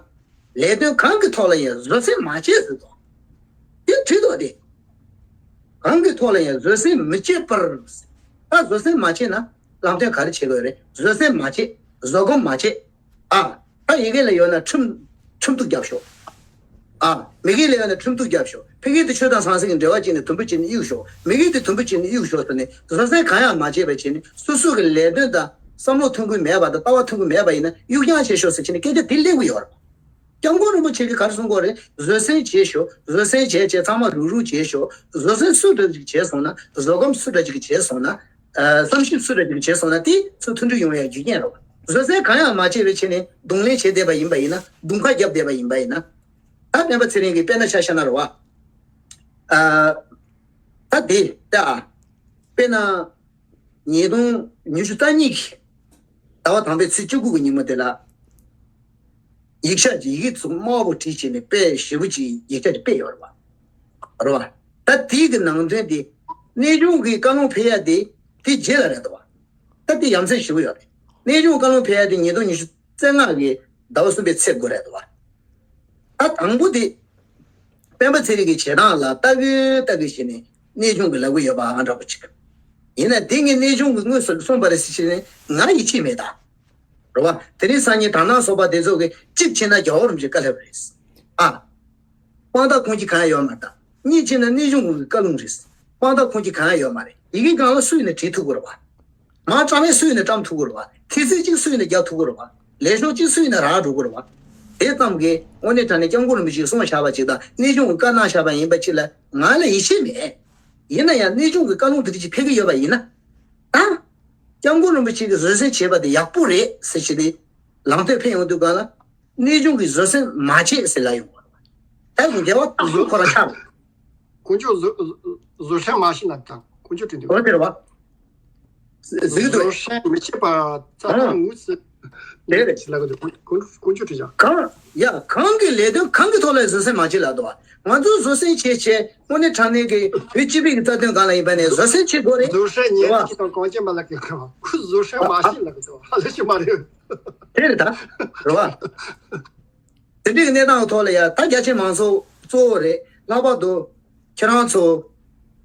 ལས་དོན་གང་གི་ཐོག་ལ་ཡང་བཟོད་བསྲན་མ་བྱེད་ཟེར་དོ། དེ་བྲིས་ཏོ་དེ། གང་གི་ཐོག་ལ་ཡང་བཟོད་བསྲན་མི་བྱེད་པར། ད་བཟོད་བསྲན་མ་བྱེད་ན་ལམ་སྟོན་ག་རེ་བྱེད་དགོས་རེད། བཟོད་བསྲན་མ་བྱེད། བཟོད་སྒོམ་མ་བྱེད། ཨ། ད་ཡི་གེ་ལ་ཡོད་ན་ཁྲིམས་ཁྲིམས་གཏུག་རྒྱབ་ཤོག་ཨ། མི་གེ་ལ་ཡོད་ན་ཁྲིམས་གཏུག་རྒྱབ་ཤོག་ཕ་གི་དེ་ཆོས་དང་ཟང་ཟིང་གི་འབྲེལ་བ་བྱས་ནས་དུམ་བུ་བྱས་ནས་གཡུག་ཤོག་མི་གེ་དེ་དུམ་བུ་བྱས་ནས་གཡུག་ཤོག་ཟེར་ནས་བཟོད་བསྲན་གང་ཡང་མ་བྱས་པ་བྱས་ནས། སོ་སོ་གི་ལས་དོན་དང་བསམ་བློ་མཐུན་ཁུལ་མེད་པ་དང་ལྟ་བ་མཐུན་ཁུལ་མེད་པ་ཡིན་ན་གཡུག་རྐྱང་བྱེད་ཤོག་ཟེར་བྱས་ནས་སྐད་ཆ་དེ་གླེང་གི་ཡོད་རེད། སྐྱབས་མགོན་རིན་པོ་ཆེ་གིས་ག་རེ་གསུང་གི་ཡོད་རེད། བཟོད་བསྲན་བྱེད་ཤོག་བཟོད་བསྲན་བྱས་བྱས་ཚང་མ་རུག་རུག་བྱེད་ཤོག་བཟོད་བསྲན་སུ་འདྲ་ཅིག་བྱས་སོང་ན། བཟོད་སྒོམ་སུ་འདྲ་ཅིག་བྱས་སོང་ན། ཨ། བསམ་ཞིབ་སུ་འདྲ་ཅིག་བྱས་སོང་ན་དེ་ཚོ་མཐུན་སྒྲིལ་ཡོང་ཡ་རྒྱུ་རྐྱེན་རེད་བ། བཟོད་བསྲན་གང་ཡང་མ་བྱས་པའི་ཆ་ནས་རྡུང་ལེན་བྱས་བསྡད་པ་ཡིན་པ་ཡིན་ན། རྡུང་ཁ་བརྒྱབ་བསྡད་པ་ཡིན་པ་ཡིན་ན། ད་སྤེན་པ་ཚེ་རིང་གིས་དཔེར་ན་ཆ་བཞག་ན་རེད་བ། ཨ། ད་དེ་ལྟ་ཨ། དཔེར་ན། ཉིས་སྟོང་ཉི་ཤུ་རྩ་གཉིས་ཀྱི་ཟླ་བ་དང་པོའི་ཚེས་བཅུ་དགུ་གི་ཉིན་མོ་དེ་ལ། ཡིག་ཆ་ཅིག་ཡི་གེ་ཚོ་དམར་པོ་བྲིས་བྱས་ནས་དཔེ་ཞེ་པོ་ཅིག་ཡིག་ཆ་ཅིག་སྤེལ་ཡོད་རེད་བ། རེད་བ། ད་དེའི་གི་ནང་དོན་དེ། གནས་ཆུང་གི་བཀའ་ལུང་ཕེབས་ཡ་དེ་དེ་རྗེས་ལ་རེད་འདུག་བ། ད་དེ་ཡ་མཚན་ཞེ་པོ་ཡོད་རེད། གནས་ཆུང་བཀའ་ལུང་ཕེབས་ཡ་དེ་ཉིས་སྟོང་ཉི་ཤུ་རྩ་ལྔ་གི་ཟླ་བ་གསུམ་པའི་ཚེས་དགུ་རེད་འདུག་བ། ད་དང་པོ་དེ། སྤེན་པ་ཚེ་རིང་གི་བྱེད་སྟངས་ལ་ལྟ་གི་ལྟ་གི་བྱས་ནས་གནས་ཆུང་གིས་ལབ་གི་ཡོད་པ་ཨ་འདྲ་པོ་ཅིག་ཡིན་ན་དེ་ངས་གནས་ཆུང་གིས་དངོས་སུ་གསུངས་པ་རེད་ཟེར་བྱས་ནས་ང་ཡིད་ཆེས་མེད་ད། རེད་བ། དེ་རིང་སང་ཉིན་དར་ནག་སོགས་པ་དེ་ཚོ་གིས་གཅིག་བྱས་ན་རྒྱལ་བ་རིན་པོ་ཆེའི་བཀའ་སློབ་རེད། ཨ། དཔང་རྟགས་ཁུངས་སྐྱེལ་གང་ཡང་ཡོད་མ་རེད་ད། གཉིས་བྱས་ན་གནས་ཆུང་གི་བཀའ་ལུང་རེད། དཔང་རྟགས་ཁུངས་སྐྱེལ་གང་ཡང་ཡོད་མ་རེད། ཡི་གེ་སྒང་ལ་སུ་ཡིན་ན་བྲིས་ཐུབ་ཀྱི་རེད་བ། མ་བཀྲམ་ཡས་སུ་ཡིན་ན་བཀྲམ་ཐུབ་ཀྱི་རེད་བ། ཐེལ་ཙེ་གཅིག་སུ་ཡིན་ན་རྒྱག་ཐུབ་ཀྱི་རེད་བ། ལས་ཤོག་གཅིག་སུ་ཡིན་ན་རག་འགྲོ་གི་རེད་བ། དེ་ཙམ་གྱིས་དངོས་གནས་དྲང་གནས་སྐྱབས་མགོན་རིན་པོ་ཆེས་གསུངས་བཞག་པ་ཅིག་དང་གནས་ཆུང་གིས་བཀའ་གནང་བཞག་པ་ཡིན་པ་ཅིག་ལ་ང་ལ་ཡིད་ཆེས་མེད། ཡིན་ན་ཡང་གནས་ཆུང་གི་བཀའ་ལུང་དེ་འདྲ་ཅིག་ཕེབས་ཀྱི་ཡོད་པ་ཡིན་ན། ད། སྐྱབས་མགོན་རིན་པོ་ཆེ་གིས་བཟོད་བསྲན་བྱས་པ་དེ་ཡག་པོ་རེད་ཟེར་བྱས་ཏེ། ལམ་སྟོན་ཕེབས་ཡོང་དུས་སྒང་ལ། གནས་ཆུང་གིས་བཟོད་བསྲན་མ་བྱེད་ཟེར་ལབ་ཡོང་བ། ད་ཡིན་རྒྱལ་བ་དུས་ཚོད་ཁོ་རང་ཆགས་རེད། དཀོན་མཆོག་བཟོད་བཟོད་བསྲན་མ་བྱེད་ལབ་དང་དཀོན་མཆོག་བྲིས་འདུག་འོ་དེ་རེད་བ། གཟིགས་འདུག་བཟོད་བསྲན་མི་བྱེད་པ་རྩ་ཨ། དོན་ངོས་སུ་དེ་རེད། ལབ་གི་འདུག་དཀོན་དཀོན་མཆོག་བྲིས་ཀྱང་། གང་ཡ་གང་གི་ལས་དོན་གང་གི་ཐོག་ལ་བཟོད་བསྲན་མ་བྱེད་ལབ་འདུག་བ། ང་ཚོས་བཟོད་བསྲན་བྱེད་བྱེད་དངོས་གནས་དྲང་གནས་ཀྱི་བོད་སྤྱི་པའི་གི་རྩ་དོན་སྒང་ལ་ཡིན་པ་ནས་བཟོད་བསྲན་བྱེད་དགོས་རེད། བཟོད་བསྲན་ཉན་རེད་བ། གྱི་དང་གང་བྱེད་མ་ལབ་གི་ཁུ་བཟོད་བསྲན་མ་བྱེད་ལབ་གི་འདུག་ཧ་ལས་ཤི་མ་རེད། དེ་རེད་ད། རེད་བ། དེ་འདྲའི་གནས་སྟངས་ཐོག་ལ་ཡ་ད་རྒྱ་ཆེ་མང་ཚོགས་གཙོ་བོ་རེད། ལྷག་པར་དུ་ཁྱེད་རང་ཚོ་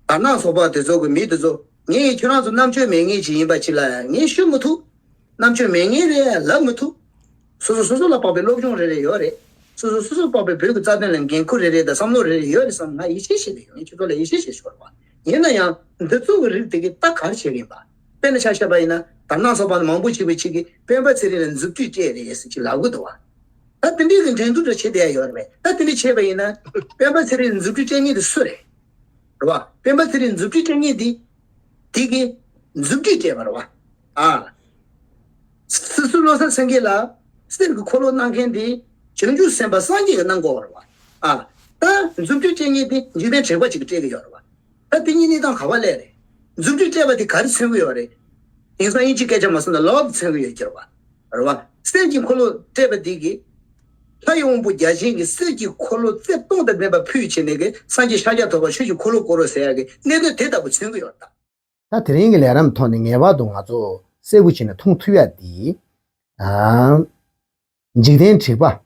དར་ནག་ཚོགས་པ་དེ་ཚོ་གི་མི་དེ་ཚོ་ངས་ཁྱེད་རང་ཚོ་རྣམ་དཔྱོད་མེད་མཁན་ཅིག་ཡིན་པ་ཅིག་ལ་ཡ་ངས་ཞུ་མི་ཐུབ། རྣམ་དཔྱོད་མེད་མཁན་རེད་ལབ་མི་ཐུབ། སོ་སོ་སོ་སོ་ལ་དཔག་པའི་སློབ་སྦྱོང་རེ་རེ་ཡོད་རེད། སོ་སོ་སོ་སོ་དཔག་པའི་བོད་ཀྱི་རྩ་དོན་ལ་འགན་ཁུར་རེ་རེ་དང་བསམ་བློ་རེ་རེ་ཡོད་རེད་བསམ། ང་ཡིད་ཆེས་བྱེད་ཀྱི་ཡོད། ངས་ཁྱེད་ཚོ་ལ་ཡིད་ཆེས་བྱེད་ཀྱི་ཡོད་རེད་བ། ཡིན་ན་ཡང་འདི་ཚོ་གི་རིགས་དེ་གི་ད་ག་རེ་བྱེད་ཀྱི་ཡིན་པ། དཔེར་ན་ཆ་བཞག་པ་ཡིན་ན་དར་ནག་ཚོགས་པ་ནི་མང་པོ་ཅིག་བྱས་ཀྱི་སྤེན་པ་ཚེ་རིང་ལ་མཛུབ་དཀྲུགས་སྤྲད་རེད་ཟེར་གྱི་ལབ་གི་འདུག་བ། ད་དེ་འདྲའི་གི་འགྲན་བསྡུར་འདྲ་བྱེད་བསྡད་ཡ་ཡོད་རེད་པས། ད་དེ་འདྲ་བྱས་པ་ཡིན་ན་སྤེན་པ་ཚེ་རིང་མཛུབ་དཀྲུགས་སྤྲད་མཁན་དེ་སུ་རེད། རེད་བ། སྤེན་པ་ཚེ་རིང་མཛུབ་དཀྲུགས་སྤྲད་མཁན་དེ་དེ་གི་མཛུབ་དཀྲུགས་སྤྲད་པ་རེད་བ། ཨ། སི་སི་བློ་བཟང་སེང་གེ་ལ་གསེར་གྱི་འཁོར་ལོ་གནང་མཁན་དེ་བྱང་ཆུབ་སེམས་དཔའ་སངས་རྒྱས་ཀྱིས་གནང་དགོས་པ་རེད་བ། ཨ། ད་མཛུབ་དཀྲུགས་སྤྲད་མཁན་དེ་འཇིག་རྟེན་དྲེགས་པ་ཅིག་གིས་སྤྲད་ཀྱི་ཡོད་རེད་བ། ད་དེ་གཉིས་གནས་སྟངས་ག་པར་སླེབས་རེད། མཛུབ་དཀྲུགས་སྤྲད་པ་དེ་ག་རེ་མཚོན་གྱི་ཡོད་རེད། དེང་སང་དབྱིན་ཇིའི་སྐད་ཆ་མ་སོང་ན་ལོབ་མཚོན་གྱི་ཡོད་ཀྱི་རེད་བ། རེད་བ། གསེར་གྱི་འཁོར་ལོ་སྤྲད་པ་དེ་གིས་ལྷ་ཡི་དབང་པོ་བརྒྱ་བྱིན་གྱིས་གསེར་གྱི་འཁོར་ལོ་རྩེ་སྟོང་དང་ལྡན་པ་ཕུལ་བྱས་ནས་གི་སངས་རྒྱས་ཤཱཀྱ་ཐུབ་པ་ཆོས་ཀྱི་འཁོར་ལོ་བསྐོར་རོགས་ཟེར་ཡ་གི་གནད་དོན་དེ་ལྟ་བུ་མཚོན་གྱི་ཡོད་རེད་ད། ད་དེ་རིང་གི་ལས་རིམ་ཐོག་ནས་ངེས་པར་དུ་ང་ཚོ་གསལ་པོ་བྱས་ནས་མཐོང་ཐུབ་ཡ་དེ། ཨ། འཇིག་རྟེན་དྲེགས་པ།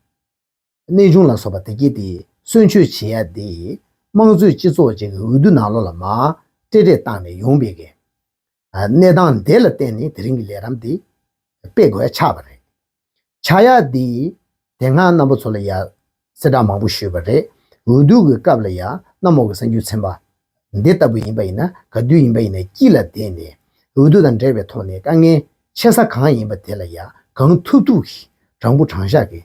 གནོད་སྦྱིན་ལ་སོགས་པ་དེ་གྱད་དེ་གསོད་གཅོད་བྱེད་ཡ་དེ་དམངས་གཙོའི་སྤྱི་ཚོགས་ཅིག་གི་འོས་བསྡུ་ནང་ལོགས་ལ་མར་སྤྲེལ་སྤྲེལ་བཏང་ནས་ཡོང་པའི་གི་ཨ། གནས་སྟངས་དེ་ལ་བརྟེན་ནས་དེ་རིང་གི་ལས་རིམ་དེ་སྤེལ་དགོས་ཡ་ཆགས་པ་རེད། ཆགས་ཡ་དེ་དེ་སྔ་རྣམ་པ་ཚོ་ལ་ཡ་གསལ་བསྒྲགས་མང་པོ་ཞུས་པ་རེད། འོས་བསྡུ་གི་སྐབས་ལ་ཡ་གནམ་འོག་གི་གསར་འགྱུར་ཚན་པ་འདི་ལྟ་བུ་ཡིན་པ་ཡིན་ན་ག་དུས་ཡིན་པ་ཡིན་ན་དཀྱིལ་ལ་བསྡད་ནས་འོས་བསྡུ་དང་འབྲེལ་བའི་ཐོག་ནས་དཀའ་ངལ་ཆེ་ས་གང་ཡིན་པ་དེ་ལ་ཡ་གང་ཐུབ་ཐུབ་ཀྱིས་དྲང་པོ་དྲང་བཞག་གི་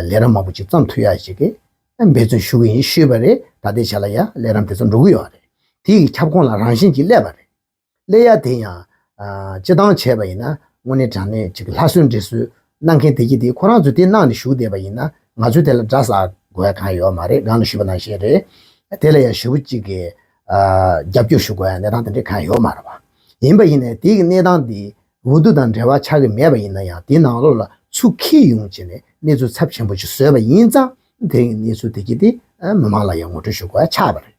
ལས་རིམ་མང་པོ་ཅིག་བརྩམས་ཐུབ་ཡ་ཞིག་གི་འབད་བརྩོན་ཞུ་གི་ཡིན་ཞུས་པ་རེད། ད་ལྟའི་ཆ་ལ་ཡ་ལས་རིམ་དེ་ཚོ་འགྲོ་གི་ཡོད་རེད། དེ་ཡི་ཁྱབ་ཁོངས་ལ་རང་བཞིན་གྱིས་སླེབས་པ་རེད། སླེབས་ཡ་དེ་ཡང་། ཨ། སྤྱི་བཏང་བྱས་པ་ཡིན་ན་དངོས་གནས་དྲང་གནས་ཅིག་ལྷ་གསོལ་འདྲེ་གསོལ་གནང་མཁན་དེ་གྱད་དེ་ཁོ་རང་ཚོས་དེ་གནང་ནས་བཞུགས་བསྡད་པ་ཡིན་ན་ང་ཚོས་དེ་ལ་དགྲ་བཟའ་དགོས་ཡ་གང་ཡོད་མ་རེད། སྒང་ལ་ཞུས་པ་ནང་བཞིན་རེད། དེ་ལ་ཡང་ཞེ་པོ་ཅིག་གི་ཨ། རྒྱབ་སྐྱོར་ཞུ་དགོས་ཡ་གནས་སྟངས་དེ་འདྲ་གང་ཡོད་མ་རེད་བ། ཡིན་པ་ཡིན་ནའི་དེ་གི་གནས་སྟངས་དེ་འོས་བསྡུ་དང་འབྲེལ་བ་ཆགས་ཀྱི་མེད་པ་ཡིན་ན་ཡང་དེའི་ནང་ལོགས་ལ་ཚུར་འཁྱེར་ཡོང་བྱས་ནས་གནས་ཚུལ་ཚབས་ཆེན་པོ་ཅིག་བཟོས་པ་ཡིན་ཙང་དེ་གི་གནས་ཚུལ་དེ་གྱད་དེ་ཨ། མི་མང་ལ་ཡང་ངོ་སྤྲོད་ཞུ་དགོས་ཡ་ཆགས་པ་རེད།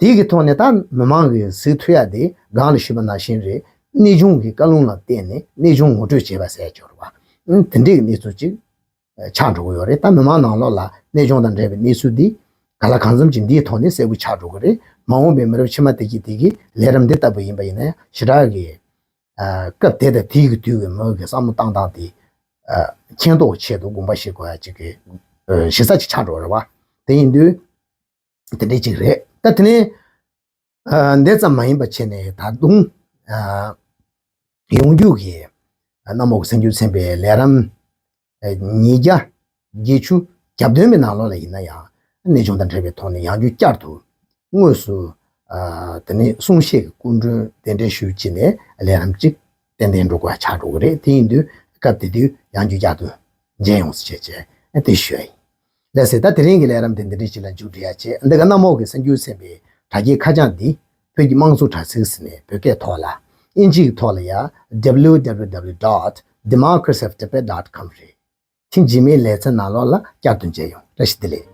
དེ་གི་ཐོག་ནས་ད་མི་མང་གིས་གཟིགས་ཐུབ་ཡ་དེ་སྒང་ལ་ཞུས་པ་ནང་བཞིན་རེད། གནས་ཆུང་གི་བཀའ་ལུང་ལ་བརྟེན་ནས་གནས་ཆུང་ངོ་སྤྲོད་བྱས་པ་ཟེར་ཡ་ཅིག་ཡོད་རེད་བ། ཨང་། དེ་འདྲའི་གནས་ཚུལ་ཅིག་ཆགས་འགྲོ་གི་ཡོད་རེད། ད་མི་མང་ནང་ལོགས་ལ་གནས་ཆུང་དང་འབྲེལ་བའི་གནས་ཚུལ་འདི་ག་ལ་གང་འཚམ་ཅིག་འདིའི་ཐོག་ནས་གསལ་པོ་ཆགས་འགྲོ་གི་རེད། མ་འོངས་པའི་མི་རབས་ཕྱི་མ་དེ་གྱད་དེ་གི་ལས་རིམ་འདི་ལྟ་བུ་ཡིན་པ་ཡིན་ན་ཡང་ཞེ་དྲག་གི་ཨ། སྐབས་དེ་དང་དེའི་གི་དུས་ཀྱི་མི་གི་བསམ་བློ་བཏང་སྟངས་དེ་ཨ། མཁྱེན་རྟོགས་ཆེད་དུ་དགོངས་པ་བཞེས་དགོས་ཡ་ཅིག་གི་ཨ། གཞི་རྩ་ཅིག་ཆགས་འགྲོ་གི་རེད་བ། དེ་ཡིན་དུས། དེ་འདྲའི་ཅིག་རེད། ད་དེ་ནས་ཨ། འདི་ཙམ་མ་ཡིན་པ་བྱས་ནས་ད་དུང་ཨ། ཡོང་རྒྱུ་གི་གནམ་འོག་གསར་འགྱུར་ཚན་པའི་ལས་རིམ་ཨ། ཉིས་བརྒྱ་བརྒྱད་ཅུ་གྱ་བདུན་པའི་ནང་ལོགས་ལ་ཡིན་ན་ཡང་གནས་ཆུང་དང་འབྲེལ་བའི་ཐོག་ནས་ཡང་བསྐྱར་དུ་དངོས་སུ་ཨ། དེ་ནས་གསུང་བཤད་ཀྱི་སྐུ་མགྲོན་གདན་འདྲེན་ཞུས་བྱས་ནས་ལས་རིམ་ཅིག་ཏན་ཏན་འགྲོ་དགོས་ཡ་ཆགས་འགྲོ་གི་རེད། དེ་ཡིན་དུས་སྐབས་དེ་དུས་ཡང་བསྐྱར་དུ་མཇལ་ཡོང་ཟེར་བྱས་བྱས་དེ་ཞུ་ཡ་ཡིན། ལགས་སེ། ད་དེ་རིང་གི་ལས་རིམ་དེ་འདི་འདྲ་ཞིག་ལ་མཇུག་སྒྲིལ་ཡ་བྱས། འདི་ག་གནམ་འོག་གི་གསར་འགྱུར་ཚན་པའི་དྲ་རྒྱའི་ཁ་བྱང་འདི་བོད་ཀྱི་དམངས་གཙོ་དྲ་ཚིགས་ཟེར་ནས་བོད་སྐད་ཐོག་ལ། དབྱིན་ཇི་གི་ཐོག་ལ་ཡ་W W W dot democracy of tibet dot com རེད། ཐེངས་རྗེས་མའི་ལེ་ཚན་ནང་ལོགས་ལ་བསྐྱར་དུ་མཇལ་ཡོང་། བཀྲ་ཤིས་བདེ་ལེགས།